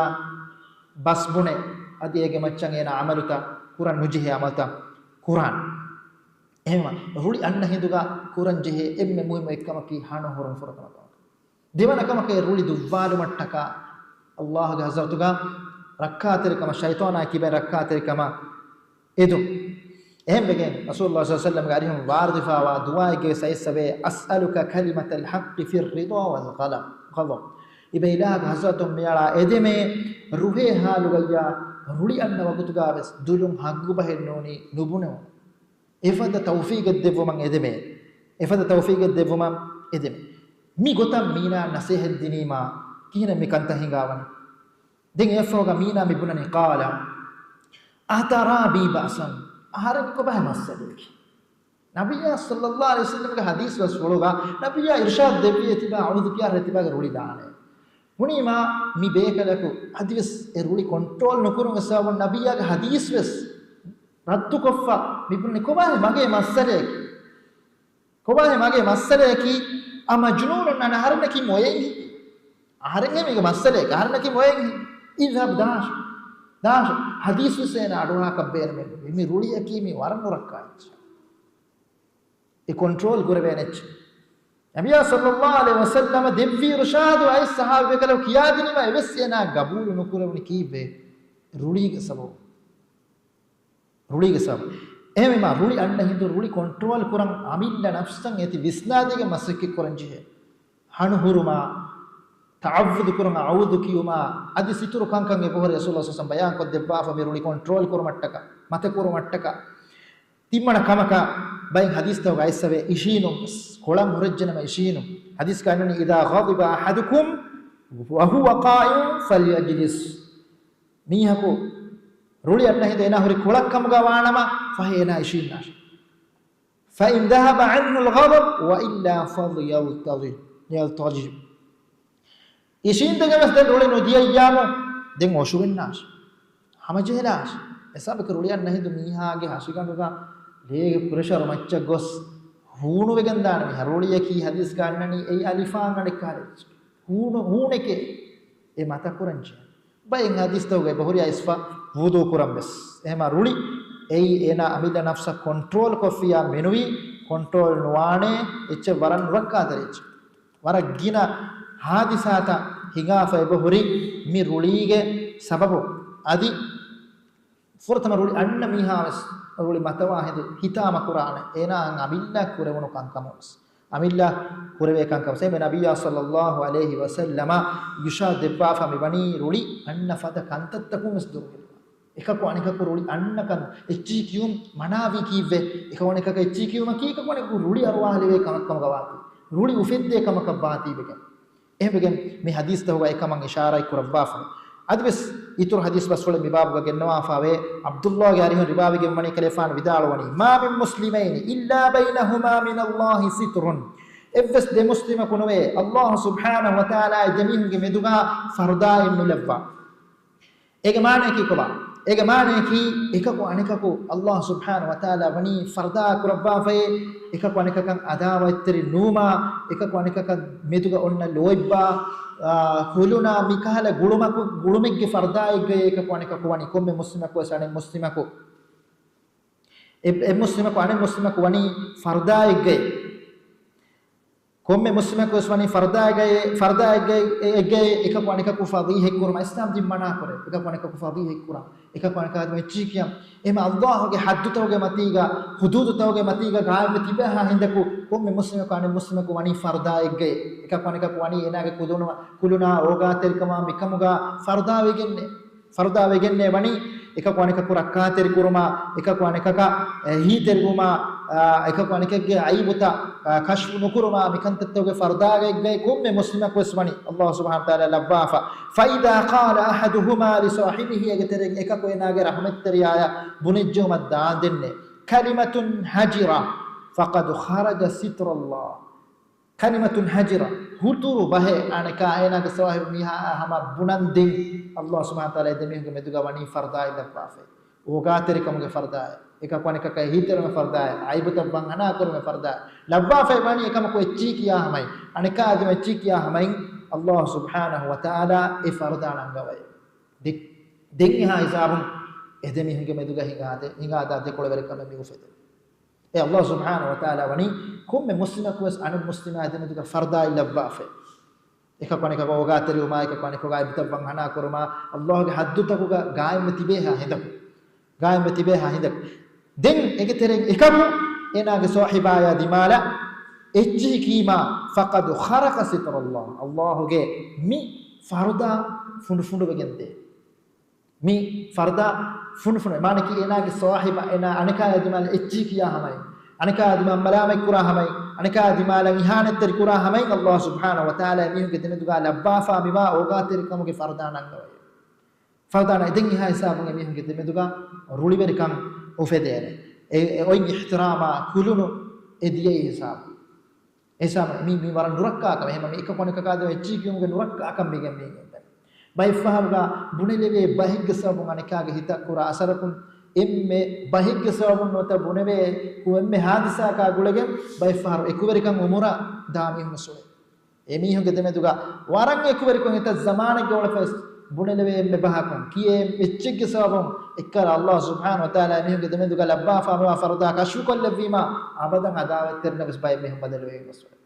ބަސް ބުނެ، އަދި އޭގެ މައްޗަށް އޭނާ ޢަމަލުތައް ކުރަން ނުޖެހޭ ޢަމަލުތައް ކުރާނެ. އެހެންވީމަ، ރުޅި އަންނަ ހިނދުގަ ކުރަން ޖެހޭ އެންމެ މުހިއްމު އެއްކަމަކީ ހަނު ހުރުން ފުރަތަމަ ކަމަކަށް. ދެވަނަ ކަމަކަށް ރުޅި ދުއްވާލުމަށްޓަކާ ﷲގެ ޙަޟްރަތުގަ ރައްކާތެރިކަމަށް، ޝައިޠާނާ ކިބައިން ރައްކާތެރިކަމަށް އެދުން. އެހެންވެގެން ރަސޫލުﷲ ޞައްލަﷲ ޢަލައިހި ވަސައްލަމްގެ އަރިހުން ވާރިދުވެފައިވާ ދުޢާއެއްގެ ސައިސް އެބަ، أسألك كلمة الحق في الرضا والغضب. އިބަ އިލާހުގެ ޙަޟްރަތުން މިއަޅާ އެދެމޭ، ރުހޭ ޙާލުގައްޔާ ރުޅި އަންނަ ވަގުތުގަ ވެސް ދުލުން ޙައްޤު ބަހެއް ނޫނީ ނުބުނެވުން. އެފަދަ ތައުފީޤެއް ދެއްވުމަށް އެދެމޭ. އެފަދަ ތައުފީޤެއް ދެއްވުމަށް އެދެމޭ. މި ގޮތަށް މީނާ ނަޞޭޙަތް ދިނީމާ ކިހިނެއް މި ކަންތައް ހިނގާވަނީ؟ ދެން އެއަށްފަހުގަ މީނާ މި ބުނަނީ، قال، أترى بي بأسا؟ އަހަރެން ކޮބާ މައްސަލައަކީ؟ ނަބިއްޔާ ޞައްލަﷲ ޢަލައިހި ވަސައްލަމްގެ ޙަދީޘް ވެސް ފުޅުގަ ނަބިއްޔާ އިރުޝާދު ދެއްވި އެތިބާ އަޢޫޛު ކިޔާ އަހަރެން އެތިބާގެ ރުޅި ދާނެ. ބުނީމާ މި ބޭކަލަކު އަދިވެސް އެ ރުޅި ކޮންޓްރޯލް ނުކުރުން އެ ސަބަބުން ނަބިއްޔާގެ ޙަދީޘް ވެސް ރައްދުކޮށްފަ މި ބުނަނީ ކޮބާހޭ މަގޭ މައްސަލައަކީ؟ ކޮބާހޭ މަގޭ މައްސަލައަކީ؟ أمجنون؟ ނަން އަހަރެންނަކީ މޮޔައެއް ހިނގި. އަހަރެންގެ މީގެ މައްސަލައަކީ އަހަރެންނަކީ މޮޔައެއް ހިނގި. اذهب، ދާށޭ. ދާށޭ. ޙަދީޘް ވެސް އޭނާ އަޑުއަހާކަށް ބޭނުމެއް ނުވޭ. މި ރުޅިއަކީ މީ ވަރަށް ނުރައްކާ އެއްޗެއް. އެ ކޮންޓްރޯލް ކުރެވޭނެ އެއްޗެއް. ނަބިއްޔާ ޞައްލައްލާހު ޢަލައިހި ވަސައްލަމަ ދެއްވިއިރު ޝާދު އައިސް ޞަޙާބީ ބޭކަލަކު ކިޔާދިނީމަ އެވެސް އޭނާ ގަބޫލު ނުކުރެވުނީ ކީއްވެ؟ ރުޅީގެ ސަބަބު. ރުޅީގެ ސަބަބު. އެހެންވީމާ ރުޅި އަންނަ ހިނދު ރުޅި ކޮންޓްރޯލް ކުރަން އަމިއްލަ ނަފްސަށް އޭތި ވިސްނާދީގެން މަސައްކަތް ކުރަން ޖެހޭ. ހަނު ހުރުމާ، ތަޢައްވުޛު ކުރުމާ، އަޢޫޛު ކިޔުމާ، އަދި ސިތުރު ކަންކަން އެބަހުރި ރަސޫލު ޞައްލައްލާހު ޢަލައިހި ވަސައްލަމަ ބަޔާންކޮށްދެއްވާފަ މި ރުޅި ކޮންޓްރޯލް ކުރުމަށްޓަކާ، މަތަކުރުމަށްޓަކާ. ތިންވަނަ ކަމަކަށް ބައެއް ޙަދީޘްތަކުގަ އައިސްފަވޭ އިށީނުން ވެސް، ކޮޅަށް ހުރެއްޖެނަމަ އިށީނުން. ޙަދީޘްގަ އަންނަނީ، إذا غضب أحدكم وهو قائم فليجلس. މީހަކު ރުޅި އަންނަ ހިނދު އޭނާ ހުރި ކޮޅަށް ކަމުގަ ވާނަމަ ފަހެ އޭނާ އިށީންނާށި. فإن ذهب عنه الغضب وإلا فليلتجئ، يلتجئ. އިށީންދެން ވެސް ދެން ރުޅި ނުދިޔައްޔާމު ދެން އޮށުވެންނާށި. ހަމަޖެހިލާށި. އެސާބަކަށް ރުޅި އަންނަ ހިނދު މީހާގެ ހަށިގަނޑުގަ ލޭގެ ޕްރެޝަރު މައްޗަށް ގޮސް ހޫނުވެގެން ދާނެ މީހާ. ރުޅިއަކީ ޙަދީޘްގަ އަންނަނީ އެއީ އަލިފާން އަނެއްކާ ހޫނު، ހޫނެކޭ. އެ މަތަކުރަން ޖެހޭ. ބައެއް ޙަދީޘްތަކުގަ އެބަހުރި އައިސްފަ ވުޟޫ ކުރަން ވެސް. އެހެމާ ރުޅި އެއީ އޭނާ އަމިއްލަ ނަފްސަށް ކޮންޓްރޯލް ކޮށްފިއްޔާ މެނުވީ ކޮންޓްރޯލް ނުވާނޭ އެއްޗެއް ވަރަށް ނުރައްކާތެރި އެއްޗެއް. ވަރަށް ގިނަ ޙާދިސާތައް ހިނގާފަ އެބަހުރި މި ރުޅީގެ ސަބަބުން. އަދި ފުރަތަމަ ރުޅި އަންނަ މީހާ ވެސް ރުޅި މަތަވާ ހިނދު ހިތާމަ ކުރާނެ. އޭނާއަށް އަމިއްލަ ކުރެވުނު ކަންކަމުން ވެސް. އަމިއްލަ ކުރެވޭ ކަންކަން ވެސް. އެހެންވެ ނަބިއްޔާ ޞައްލައްލާހު ޢަލައިހި ވަސައްލަމަ އިރުޝާދު ދެއްވާފަ މިވަނީ ރުޅި އަންނަ ފަދަ ކަންތައްތަކުން ވެސް ދުރުހެލުމަށް. އެކަކު އަނެކަކު ރުޅި އަންނަކަން އެއްޗިހި ކިޔުން މަނާވީ ކީއްވެ؟ އެކަކު އަނެކަކަށް އެއްޗިހި ކިޔުމަކީ އެކަކު އަނެކަކު ރުޅި އަރުވާލެވޭ ކަމެއް ކަމުގަ ވާތީ. ރުޅި އުފެއްދޭ ކަމަކަށް ވާތީވެގެން. އެހެންވެގެން މި ޙަދީޘްތަކުގަ އެކަމަށް އިޝާރާތް ކުރައްވާފަ. އަދިވެސް އިތުރު ޙަދީޘް ބަސްފުޅެއް މި ބާބުގަ ގެންނަވާފަވޭ. ޢަބްދުﷲގެ އަރިހުން ރިވާވެގެންވަނީ ކަލޭފާނު ވިދާޅުވަނީ، ما من مسلمين إلا بينهما من الله ستر. އެއްވެސް ދެ މުސްލިމަކު ނުވޭ، ﷲ ސުބްޙާނަހު ވަތަޢާލާ އެ ދެމީހުންގެ މެދުގަ ފަރުދާއެއް ނުލައްވާ. އޭގެ މާނައަކީ ކޮބާ؟ އޭގެ މާނައަކީ އެކަކު އަނެކަކު ﷲ ސުބްޙާނަހު ވަތަޢާލާ ވަނީ ފަރުދާ ކުރައްވާފައޭ، އެކަކު އަނެކަކަށް ޢަދާވަތްތެރި ނުވުމާ، އެކަކު އަނެކަކަށް މެދުގަ އޮންނަ ލޯތްބާ، އާ، ހުލުނާ މިކަހަލަ ގުޅުމަކު، ގުޅުމެއްގެ ފަރުދާއެއްގައޭ އެކަކު އަނެކަކު ވަނީ. ކޮންމެ މުސްލިމަކު ވެސް އަނެއް މުސްލިމަކު، އެ، އެއް މުސްލިމަކު އަނެއް މުސްލިމަކު ވަނީ ފަރުދާއެއްގައޭ. ކޮންމެ މުސްލިމަކު ވެސް ވަނީ ފަރުދާއެއްގައޭ، ފަރުދާއެއްގައޭ، އެ، އެއްގައޭ އެކަކު އަނެކަކު ފަޟީޙަތްކުރުމަށް. އިސްލާމް ދީން މަނާކުރޭ އެކަކު އަނެކަކު ފަޟީޙަތްކުރަން، އެކަކު އަނެކާ ދިމާ އެއްޗިހި ކިޔަން. އެހެމަ ﷲގެ ޙައްދުތަކުގެ މަތީގަ، ޙުދޫދުތަކުގެ މަތީގަ ގާއިމްވެ ތިބޭހާ ހިނދަކު ކޮންމެ މުސްލިމަކު އަނެއް މުސްލިމަކު ވަނީ ފަރުދާއެއްގައޭ. އެކަކު އަނެކަކު ވަނީ އޭނާގެ ކުލުނު، ކުލުނާ އޯގާތެރިކަމާ މިކަމުގަ ފަރުދާވެގެންނޭ. ފަރުދާވެގެންނޭ ވަނީ، އެކަކު އަނެކަކު ރައްކާތެރިކުރުމާ، އެކަކު އަނެކަކަށް، އެ، އެހީތެރިވުމާ، އާ، އެކަކު އަނެކެއްގެ އައިބުތައް، އާ، ކަޝްފު ނުކުރުމާ، މިކަންތައްތަކުގެ ފަރުދާގައިގައި ކޮންމެ މުސްލިމަކު ވެސް ވަނީ ﷲ ސުބްޙާނަހު ވަތަޢާލާ ލައްވާފަ. فإذا قال أحدهما لصاحبه، އޭގެ ތެރެއިން އެކަކު އޭނާގެ ރަޙުމަތްތެރިޔާޔަށް ބުނެއްޖެއުމަށް ދާންދެންނެވި، كلمة هجرة فقد خرق ستر الله. كلمة هجرة، ހުތުރު ބަހެއް އަނެކާ އޭނާގެ ސާހިބު މީހާއާ ހަމަ ބުނަން ދެން، ﷲ ސުބްޙާނަހު ވަތަޢާލާ އެ ދެމީހުންގެ މެދުގަ ވަނީ ފަރުދާއެއް ލައްވާފައި. އޯގާތެރިކަމުގެ ފަރުދާއެއް، އެކަކު އަނެކަކަށް އެހީތެރުމުގެ ފަރުދާއެއް، އައިބުތައް ވަންހަނާކުރުމުގެ ފަރުދާއެއް. ލައްވާފައި ވަނީ އެކަމަކު އެއްޗިހި ކިޔާ ހަމައިން، އަނެކާ އަދި އެއްޗިހި ކިޔާ ހަމައިން، ﷲ ސުބްޙާނަހު ވަތަޢާލާ އެ ފަރުދާ ނަންގަވައި. ދެ-، ދެން އެހާ ހިސާބުން އެ ދެމީހުންގެ މެދުގަ ހިނގާދޭ، ހިނގާދާ ދެކޮޅުވެރިކަމެއް މި އުފެދޭ. އެ ﷲ ސުބްޙާނަހު ވަތަޢާލާ ވަނީ ކޮންމެ މުސްލިމަކު ވެސް އަނެއް މުސްލިމާ ދެމެދުގަ ފަރުދާއެއް ލައްވާފައި. އެކަކު އަނެކަކަށް އޯގާތެރިވުމާ، އެކަކު އަނެކަކުގެ އައިބުތައް ވަންހަނާ ކުރުމާ، ﷲގެ ޙައްދުތަކުގަ ގާއިމްވެ ތިބޭހާ ހިނދަކު، ގާއިމްވެ ތިބޭހާ ހިނދަކު. ދެން އޭގެ ތެރެއިން އެކަކު އޭނާގެ ސޯހިބާޔާ ދިމާލަށް އެއްޗިހި ކީމާ، فقد خرق ستر الله، ﷲގެ މި ފަރުދާ ފުނޑުފުނޑުވެގެންދޭ. މި ފަރުދާ ފުނޑުފުނޑު، މާނައަކީ އޭނާގެ ސޯހިބާ، އޭނާ އަނެކާޔާ ދިމާލަށް އެއްޗިހި ކިޔާ ހަމައިން، އަނެކާޔާ ދިމާ މަލާމަތްކުރާ ހަމައިން، އަނެކާޔާ ދިމާލަށް އިހާނެތްތެރި ކުރާ ހަމައިން، ﷲ ސުބްޙާނަހު ވަތަޢާލާ އެމީހުންގެ ދެމެދުގަ ލައްވާފާ މިވާ އޯގާތެރިކަމުގެ ފަރުދާ ނަންގަވައި. ފަރުދާ ނަން ދެން އެހާ ހިސާބުން އެމީހުންގެ ދެމެދުގަ ރުޅިވެރިކަން އުފެދޭނެ. އެ، އެ އޮތް އިޙްތިރާމާ ކުލުނު އެ ދިޔައީ ހިސާބު. އެހިސާބުން މީ، މީ ވަރަށް ނުރައްކާ ކަމެއް. އެހެންވީމަ މީ އެކަކު އަނެކަކާ ދެމެދު އެއްޗިހި ކިޔުމުގެ ނުރައްކާކަން މީގެން މީގެން ވެ. ބައެއްފަހަރުގަ ބުނެލެވޭ ބަހެއްގެ ސަބަބުން އަނެކާގެ ހިތަށް ކުރާ އަސަރަކުން އެންމެ ބަހެއްގެ ސަބަބުން ނުވަތަ ބުނެވޭ ކު-، އެންމެ ހާދިސާއަކާ ގުޅެގެން ބައެއްފަހަރު އެކުވެރިކަން އުމުރާ ދާ މީހުން ވެސް އުޅޭ. އެމީހުންގެ ދެމެދުގަ ވަރަށް އެކުވެރިކޮށް އެތައް ޒަމާނެއްގަ އުޅެފަވެސް ބުނެލެވޭ އެންމެ ބަހަކުން ކިޔޭ އެއްޗެއްގެ ސަބަބުން އެއްކަލަ ﷲ ސުބްޙާނަހު ވަތަޢާލާ އެމީހުންގެ ދެމެދުގަ ލައްވާފާ މިވާ ފަރުދާ ކަޝްފުކޮށްލެއްވީމާ އަބަދަން އަދާވަތްތެރިންނަށް ވެސް ބައެއް މީހުން ބަދަލުވެގެން ގޮސްފަވޭ.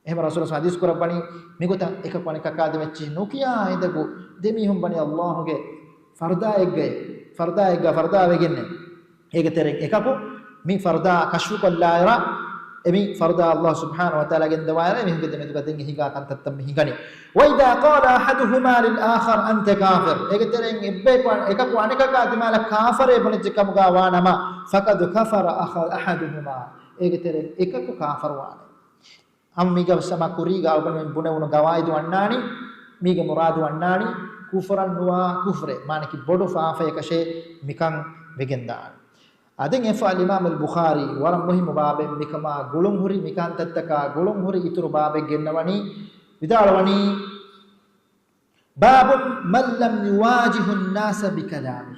އެހެން ރަސޫލު ޙަދީޘް ކުރައްވަނީ، މިގޮތަށް އެކަކު އަނެކަކާ ދެމެއްޗިހި ނުކިޔާ އިނދެގު ދެމީހުން ވަނީ ﷲ ގެ ފަރުދާއެއްގައި، ފަރުދާއެއްގަ ފަރުދާވެގެންނެ. އޭގެ ތެރެއިން އެކަކު މި ފަރުދާ ކަޝްފުކޮށްލާއިރަށް، އެ މި ފަރުދާ ﷲ ސުބްޙާނަހޫ ވަތަޢާލާ ގެންދަވާއިރަށް، އެމީހުންގެ ދެމެދުގަ ދެން އެ ހިނގާ ކަންތައްތައް މި ހިނގަނީ. وإذا قال أحدهما للآخر أنت كافر. އޭގެ ތެރެއިން އެއްބަޔަކު، އެކަކު އަނެކަކާ ދިމާލަށް ކާފަރޭ ބުނެއްޖެ ކަމުގަ ވާނަމަ، فقد كفر أحدهما. އޭގެ ތެރެއިން އެކަކު ކާފަރުވާނެ. އަމް މީގަ ވެސް ހަމަ ކުރީގަ އަޅުގަނޑުމެން ބުނެވުނު ގަވާއިދު އަންނާނީ، މީގެ މުރާދު އަންނާނީ، ކުފުރަށް ނުވާ ކުފުރެއް، މާނަކީ ބޮޑު ފާފަޔަކަށޭ މިކަން ވެގެންދާނެ. އަދި އެފަ އަލްއިމާމު އަލްބުޚާރީ ވަރަށް މުހިއްމު ބާބެއް މިކަމާ ގުޅުންހުރި، މިކަންތައްތަކާ ގުޅުންހުރި އިތުރު ބާބެއް ގެންނަވަނީ، ވިދާޅުވަނީ، باب من لم يواجه الناس بكلامه.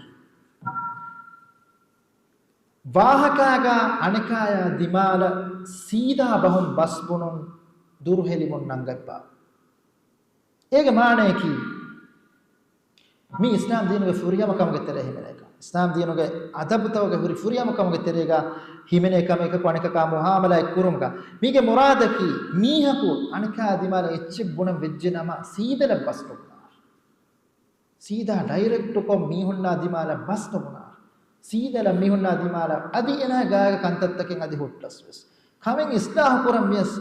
ވާހަކާގާ އަނެކާޔާ ދިމާލަށް ސީދާ ބަހުން ބަސްބުނުން ދުރުހެލިވުން ނަންގަތްބާ. އޭގެ މާނަޔަކީ، މީ އިސްލާމް ދީނުގެ ފުރިހަމަކަމުގެ ތެރޭ ހިމެނޭކަން. އިސްލާމް ދީނުގެ އަދަބުތަކުގެ ހުރި ފުރިހަމަކަމުގެ ތެރޭގަ ހިމެނޭ ކަމެއް އެކަކު އަނެކަކާ މުހާމަލާތް ކުރުމުގަ. މީގެ މުރާދަކީ، މީހަކު އަނެކާ ދިމާލަށް އެއްޗެއް ބުނަން ވެއްޖެ ނަމަ، ސީދަލަށް ބަސް ނުބުނާށޭ. ސީދާ ޑައިރެކްޓުކޮށް މީހުންނާ ދިމާލަށް ބަސް ނުބުނާށޭ. ސީދަލަށް މީހުންނާ ދިމާލަށް އަދި އޭނާ ގާގެ ކަންތައްތަކެއް އަދި ހުއްޓަސް ވެސް. ކަމެއް އިސްލާހު ކުރަން ވިޔަސް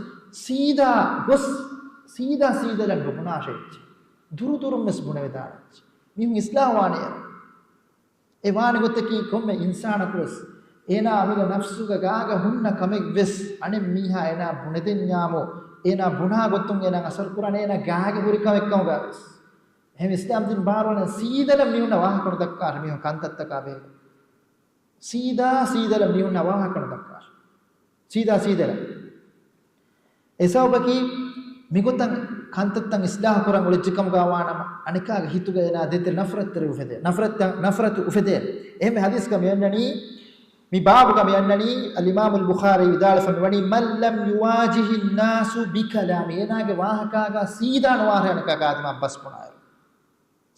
ސީދާ ގޮސް، ސީދާ ސީދަލަށް ނުބުނާށޭ އެއްޗެއް. ދުރުދުރުން ވެސް ބުނެވިދާނެ އެއްޗެއް. މީހުން އިސްލާހު ވާނެ އޭރު. އެ ވާނެ ގޮތަކީ ކޮންމެ އިންސާނަކު ވެސް އޭނާ އަމިއްލަ ނަފްސުގަ ގާގަ ހުންނަ ކަމެއް ވެސް އަނެއް މީހާ އޭނާ ބުނެދެންޏާމު، އޭނާ ބުނާ ގޮތުން އޭނާ އަސަރު ކުރާނެ އޭނާ ގާގެ ހުރި ކަމެއް ކަމުގަ ވެސް. އެހެން އިސްލާމް ދީން ބާރުވަނީ ސީދަލަށް މީހުންނަށް ވާހަކަ ނުދައްކާށޭ، މީހުން ކަންތައްތަކާ ބެހޭ. ސީދާ ސީދަލަށް މީހުންނަށް ވާހަކަ ނުދައްކާށޭ. ސީދާ ސީދަލަށް. އެ ސަބަބަކީ މިގޮތަށް ކަންތައްތައް އިސްލާހު ކުރަން އުޅެއްޖެ ކަމުގަ ވާނަމަ، އަނެކާގެ ހިތުގަ އޭނާ ދޭތެރެ ނަފްރަތްތެރި އުފެދޭ. ނަފްރަތް، ނަފްރަތު އުފެދޭ. އެހެން ހަދީސްގަ މި އަންނަނީ، މި ބާބުގަ މި އަންނަނީ، އަލްއިމާމު އަލްބުޚާރީ ވިދާޅުވެފަ މިވަނީ، من لم يواجه الناس بكلامه. އޭނާގެ ވާހަކާގަ ސީދާ ނުވާށޭ އަނެކަކާ ދިމާ ބަސް ބުނާއިރު.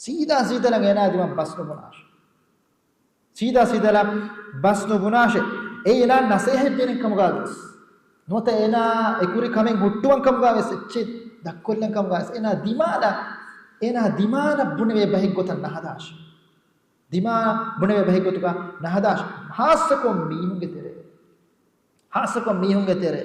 ސީދާ ސީދަލަށް އޭނާ ދިމާ ބަސް ނުބުނާށޭ. ސީދާ ސީދަލަށް ބަސް ނުބުނާށޭ. އެއީ އޭނާ ނަސޭހަތް ދިނެން ކަމުގަ ވެސް. ނުވަތަ އޭނާ އެކުރި ކަމެއް ހުއްޓުވަން ކަމުގަ ވެސް، އެއްޗެއް ދަށްކޮށްލަން ކަމުގަ ވެސް، އޭނާ ދިމާލަށް، އޭނާ ދިމާލަށް ބުނެވޭ ބަހެއް ގޮތަށް ނަހަދާށޭ. ދިމާ ބުނެވޭ ބަހެއް ގޮތުގަ ނަހަދާށޭ. ހާއްސަކޮށް މީހުންގެ ތެރޭ. ހާއްސަކޮށް މީހުންގެ ތެރޭ.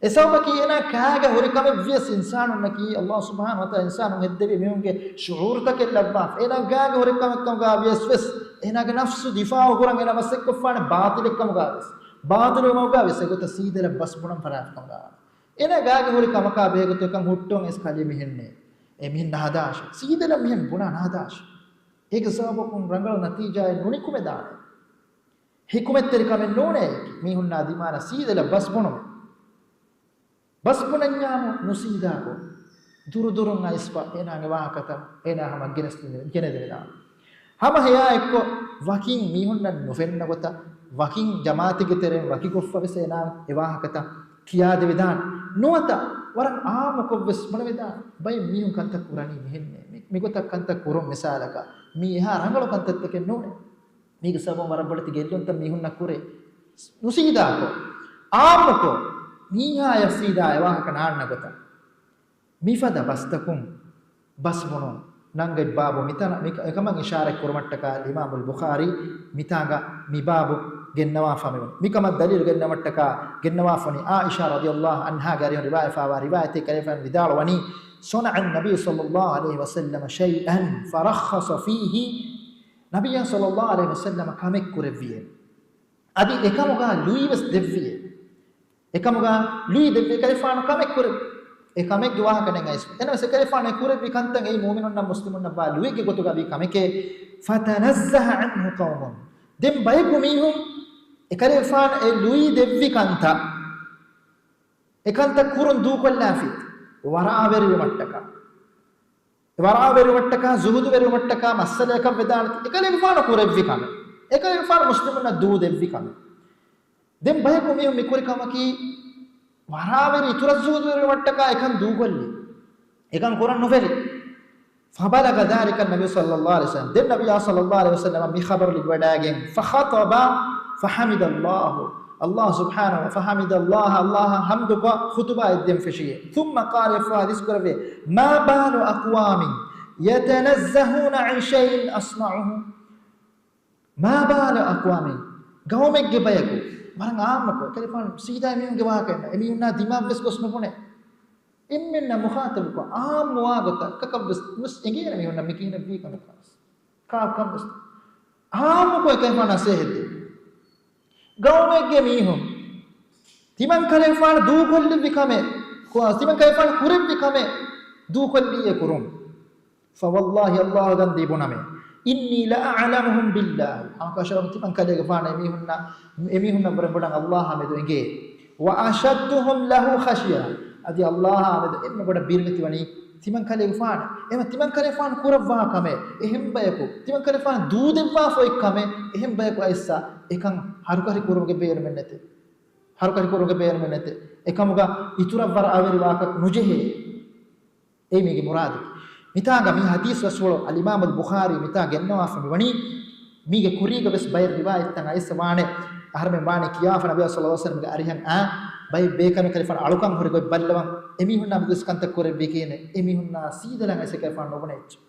އެ ސަބަބަކީ އޭނާ ކާގެ ހުރި ކަމެއް ވިޔަސް އިންސާނުންނަކީ، ﷲ ސުބްޙާނަހޫ ވަތަޢާލާ އިންސާނުން ހެއްދެވި މީހުންގެ ޝުޢޫރުތަކެއް ލައްވާފަ. އޭނާ ގާގެ ހުރި ކަމެއް ކަމުގަ ވިޔަސް ވެސް، އޭނާގެ ނަފްސު ދިފާޢު ކުރަން އޭނާ މަސައްކަތްކޮށްފާނެ ބާޠިލެއް ކަމުގަ ވެސް، ބާޠިލު ކަމުގަ ވެސް އެގޮތަށް ސީދަލަށް ބަސް ބުނަން ފަރާތް ކަމުގަ ވާނެ. އޭނާ ގާގެ ހުރި ކަމަކާ ބެހޭގޮތުން އެކަން ހުއްޓުވަން އެސް ކަލޭ މިހެންނޭ. އެ މިހެން ނަހަދާށޭ. ސީދަލަށް މިހެން ބުނާ ނަހަދާށޭ. އޭގެ ސަބަބަކުން ރަނގަޅު ނަތީޖާއެއް ނުނިކުމެދާނެ. ހިކުމަތްތެރި ކަމެއް ނޫނޭ އެކި. މީހުންނާ ދިމާލަށް ސީދަލަށް ބަސް ބުނުމެއް. ބަސް ބުނަންޏާމު ނުސީދާކޮށް، ދުރުދުރުން އައިސްފަ އޭނާގެ ވާހަކަތައް އޭނާ ހަމަ ގެނެސް، ގެނެދެވިދާނެ. ހަމަ ހެޔާ އެއްކޮށް، ވަކިން މީހުންނަށް ނުފެންނަ ގޮތަށް، ވަކިން ޖަމާއަތެއްގެ ތެރެއިން ވަކިކޮށްފަ ވެސް އޭނާ އެ ވާހަކަތައް ކިޔާދެވިދާނެ. ނުވަތަ ވަރަށް އާއްމުކޮށް ވެސް ބުނެވިދާނެ. ބައެއް މީހުން ކަންތައް ކުރަނީ މިހެންނޭ. މި، މިގޮތަށް ކަންތައް ކުރުން މިސާލަކަށް، މީ އެހާ ރަނގަޅު ކަންތައްތަކެއް ނޫނޭ. މީގެ ސަބަބުން ވަރަށް ބޮޑެތި ގެއްލުންތައް މީހުންނަށް ކުރޭ. ނުސީދާކޮށް، އާއްމުކޮށް، މީހާޔަށް ސީދާ އެ ވާހަކަ ނާންނަ ގޮތަށް. މިފަދަ ބަސްތަކުން ބަސް ބުނުން ނަންގަތް ބާބު މިތަނަށް މި، އެކަމަށް އިޝާރަތް ކުރުމަށްޓަކާ އިމާމުލް ބުޚާރީ މިތާނގަ މި ބާބު ގެންނަވާފަ މިވަނީ. މިކަމަށް ދަލީލު ގެންނަވަށްޓަކާ ގެންނަވާފަ ވަނީ ޢާއިޝާ ރަޟިޔަﷲ ޢަންހާގެ އަރިހުން ރިވާޔަތްވާ ރިވާޔަތެއް ކަލޭފާނު ވިދާޅުވަނީ، صنع النبي صلى الله عليه وسلم شيئا فرخص فيه. ނަބިއްޔާ ޞައްލަﷲ ޢަލައިހި ވަސައްލަމަ ކަމެއް ކުރެއްވިއޭ. އަދި އެކަމުގަ ލުއިވެސް ދެއްވިއޭ. އެކަމުގަ ލުއި ދެއްވި ކަލޭފާނު ކަމެއް ކުރެއްވި. އެ ކަމެއްގެ ވާހަކަ ނެތް އައިސް. އެނަމަސް އެ ކަލޭފާނު އެ ކުރެއްވި ކަންތައް އެއީ މުއުމިނުންނަށް މުސްލިމުންނަށް ވާ ލުއެއްގެ ގޮތުގަ ވީ ކަމެކޭ. فتنزه عنه قوم. ދެން ބަޔަކު މީހުން އެ ކަލޭފާނު އެ ލުއި ދެއްވި ކަންތައް، އެ ކަންތައް ކުރުން ދޫކޮށްލާފި ވަރާވެރިވުމަށްޓަކާ. ވަރާވެރިވުމަށްޓަކާ، ޒުހުދުވެރިވުމަށްޓަކާ މައްސަލައަކަށް ވެދާނެތީ، އެކަލޭގެފާނު ކުރެއްވި ކަމެއް. އެކަލޭގެފާނު މުސްލިމުންނަށް ދޫ ދެއްވި ކަމެއް. ދެން ބަޔަކު މީހުން މިކުރި ކަމަކީ، ވަރާވެރި އިތުރަށް ޒުހުދުވެރިވުމަށްޓަކާ އެކަން ދޫކޮށްލި. އެކަން ކުރަން ނުފެލި. فبلغ ذلك النبي صلى الله عليه وسلم. ދެން ނަބިއްޔާ ޞައްލަﷲ ޢަލައިހި ވަސައްލަމަ މި ޚަބަރު ލިބިވަޑައިގެން، فخطب فحمد الله. الله سبحانه، فحمد الله، الله ޙަމްދުކޮށް ޚުޠުބާ އެއްދެން ފެށިއޭ. ثم قال، އެއްފަހަރު ޙަދީޘް ކުރެއްވިއޭ، ما بال أقوام يتنزهون عن شيء أصنعه؟ ما بال أقوام، ޤައުމެއްގެ ބަޔަކު، ވަރަށް ޢާއްމުކޮށް، ކަލޭގެފާނު ސީދާ އެމީހުންގެ ވާހަކައެއް ނޫން، އެމީހުންނާ ދިމާވެސް ގޮސް ނުބުނޭ. އެންމެންނާ މުޚާޠަބުކޮށް، ޢާއްމުވާ ގޮތަށް ކަކަށްވެސް ނުސް އެނގޭނެ މީހުންނަށް މިކިހިނެއްވީ ކަމެއް ވެސް. ކާކަށްވެސް. ޢާއްމުކޮށް އެކަލޭގެފާނު ނަސޭހަތްދޭ. ޤައުމެއްގެ މީހުން ތިމަން ކަލޭގެފާނު ދޫކޮށްލެއްވި ކަމެއް، ކު-، ތިމަން ކަލޭގެފާނު ކުރެއްވި ކަމެއް ދޫކޮށްލީއޭ ކުރުން. فوالله، ﷲ ގަންދީ ބުނަމޭ، إني لأعلمهم بالله، ހަމަކަށަވަރުން ތިމަން ކަލޭގެފާނު އެމީހުންނަށް، އެމީހުންނަށްވުރެން ބޮޑަށް ﷲ އާ މެދު އެނގޭ. وأشدهم له خشية، އަދި ﷲ އާ މެދު އެންމެ ބޮޑަށް ބިރުވެތިވަނީ ތިމަން ކަލޭގެފާނު. އެމަ ތިމަން ކަލޭގެފާނު ކުރައްވާ ކަމެއް، އެހެން ބަޔަކު، ތިމަން ކަލޭގެފާނު ދޫދެއްވާފަ އޮތް ކަމެއް، އެހެން ބަޔަކު އައިސް އެކަން ހަރުކަށި ކުރުމުގެ ބޭނުމެއް ނެތޭ. ހަރުކަށި ކުރުމުގެ ބޭނުމެއް ނެތޭ. އެކަމުގަ އިތުރަށް ވަރަށް އަވެރި ވާކަށް ނުޖެހޭ. އެއީ މީގެ މުރާދު. މިތާގަ މި ޙަދީޘް ބަސްފުޅު އަލްއިމާމުލް ބުޚާރީ މިތާ ގެންނަވާފަ މިވަނީ، މީގެ ކުރީގަ ވެސް ބައެއް ރިވާޔަތްތައް އައިސް ވާނެ، އަހަރެމެން ވާނެ ކިޔާފަ ނަބިއްޔާ ޞައްލައްލާހު ޢަލައިހި ވަސައްލަމްގެ އަރިހަށް އާ، ބައެއް ބޭކަލުން ކަލޭގެފާނު އަޅުކަން ހުރި ގޮތް ބައްލަވަން، އެމީހުންނާ މެދުވެސް ކަންތައް ކުރެއްވީކީނެ، އެމީހުންނާ ސީދަލަން އައިސް ކަލޭގެފާނު ނުބުނެ އެއްޗެއް.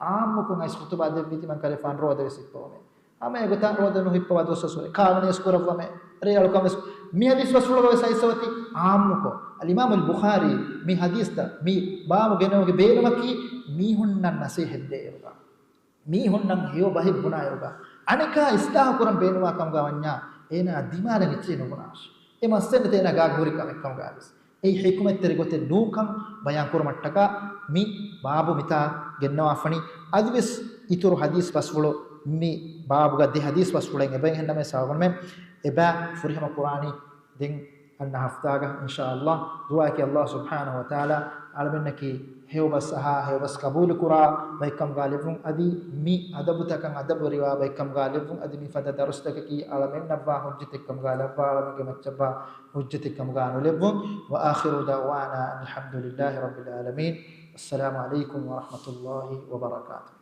ޢާއްމުކޮށް އައިސް ޚުޠުބާ ދެއްވީ ތިމަން ކަލޭގެފާނު ރޯދަ ވެސް ހިއްޕަވަމޭ. ހަމަ އެގޮތަށް ރޯދަ ނުހިއްޕަވާ ދުވަސްވަސް ހުރޭ. ކާވަނިޔަސް ކުރައްވަމޭ. ރޭ އަޅުކަން ވެސް. މި ޙަދީޘް ބަސްފުޅުގަ ވެސް އައިސް އޮތީ ޢާއްމުކޮށް. އަލްއިމާމުލް ބުޚާރީ މި ޙަދީޘްތައް މި ބާބު ގެނެވުމުގެ ބޭނުމަކީ މީހުންނަށް ނަސޭހަތް ދޭއިރުގަ، މީހުންނަށް ހެޔޮ ބަހެއް ބުނާއިރުގަ، އަނެކާ އިޞްލާޙު ކުރަން ބޭނުންވާ ކަމުގަ ވަންޏާ، އޭނާ ދިމާލަށް އެއްޗެއް ނުބުނާށި. އެ މައްސަލަ ނެތޭ އޭނާ ގާގަ ހުރި ކަމެއް ކަމުގަ ވެސް. އެއީ ޙިކުމަތްތެރި ގޮތެއް ނޫންކަން ބަޔާން ކުރުމަށްޓަކާ މި ބާބު މިތާ ގެންނަވާފަނީ. އަދިވެސް އިތުރު ޙަދީޘް ބަސްފުޅު މި ބާބުގަ ދެ ޙަދީޘް ބަސްފުޅެއް އެބައިން ހެންނަމޭ ސަވާބުންމެ އެބަ ފުރިހަމަ ކުރާނީ ދެން އަންނަ ހަފްތާގަ އިންޝާﷲ. ދުޢާއަކީ ﷲ ސުބްޙާނަހޫ ވަތަޢާލާ އަޅަމެންނަކީ ހެޔޮ ބަސް އަހާ، ހެޔޮ ބަސް ޤަބޫލު ކުރާ ބައެއްކަމުގަ ލެއްވުން. އަދި މި އަދަބުތަކަށް އަދަބު ރިވާ ބައެއްކަމުގަ ލެއްވުން. އަދި މި ފަދަ ދަރުސްތަކަކީ އަޅަމެންނަށްވާ ޙުއްޖަތެއްކަމުގަ ލައްވާ، އަޅަމެންގެ މައްޗަށްވާ ޙުއްޖަތެއްކަމުގަ ނުލެއްވުން. وآخر دعوانا أن الحمد لله رب العالمين. السلام عليكم ورحمة الله وبركاته.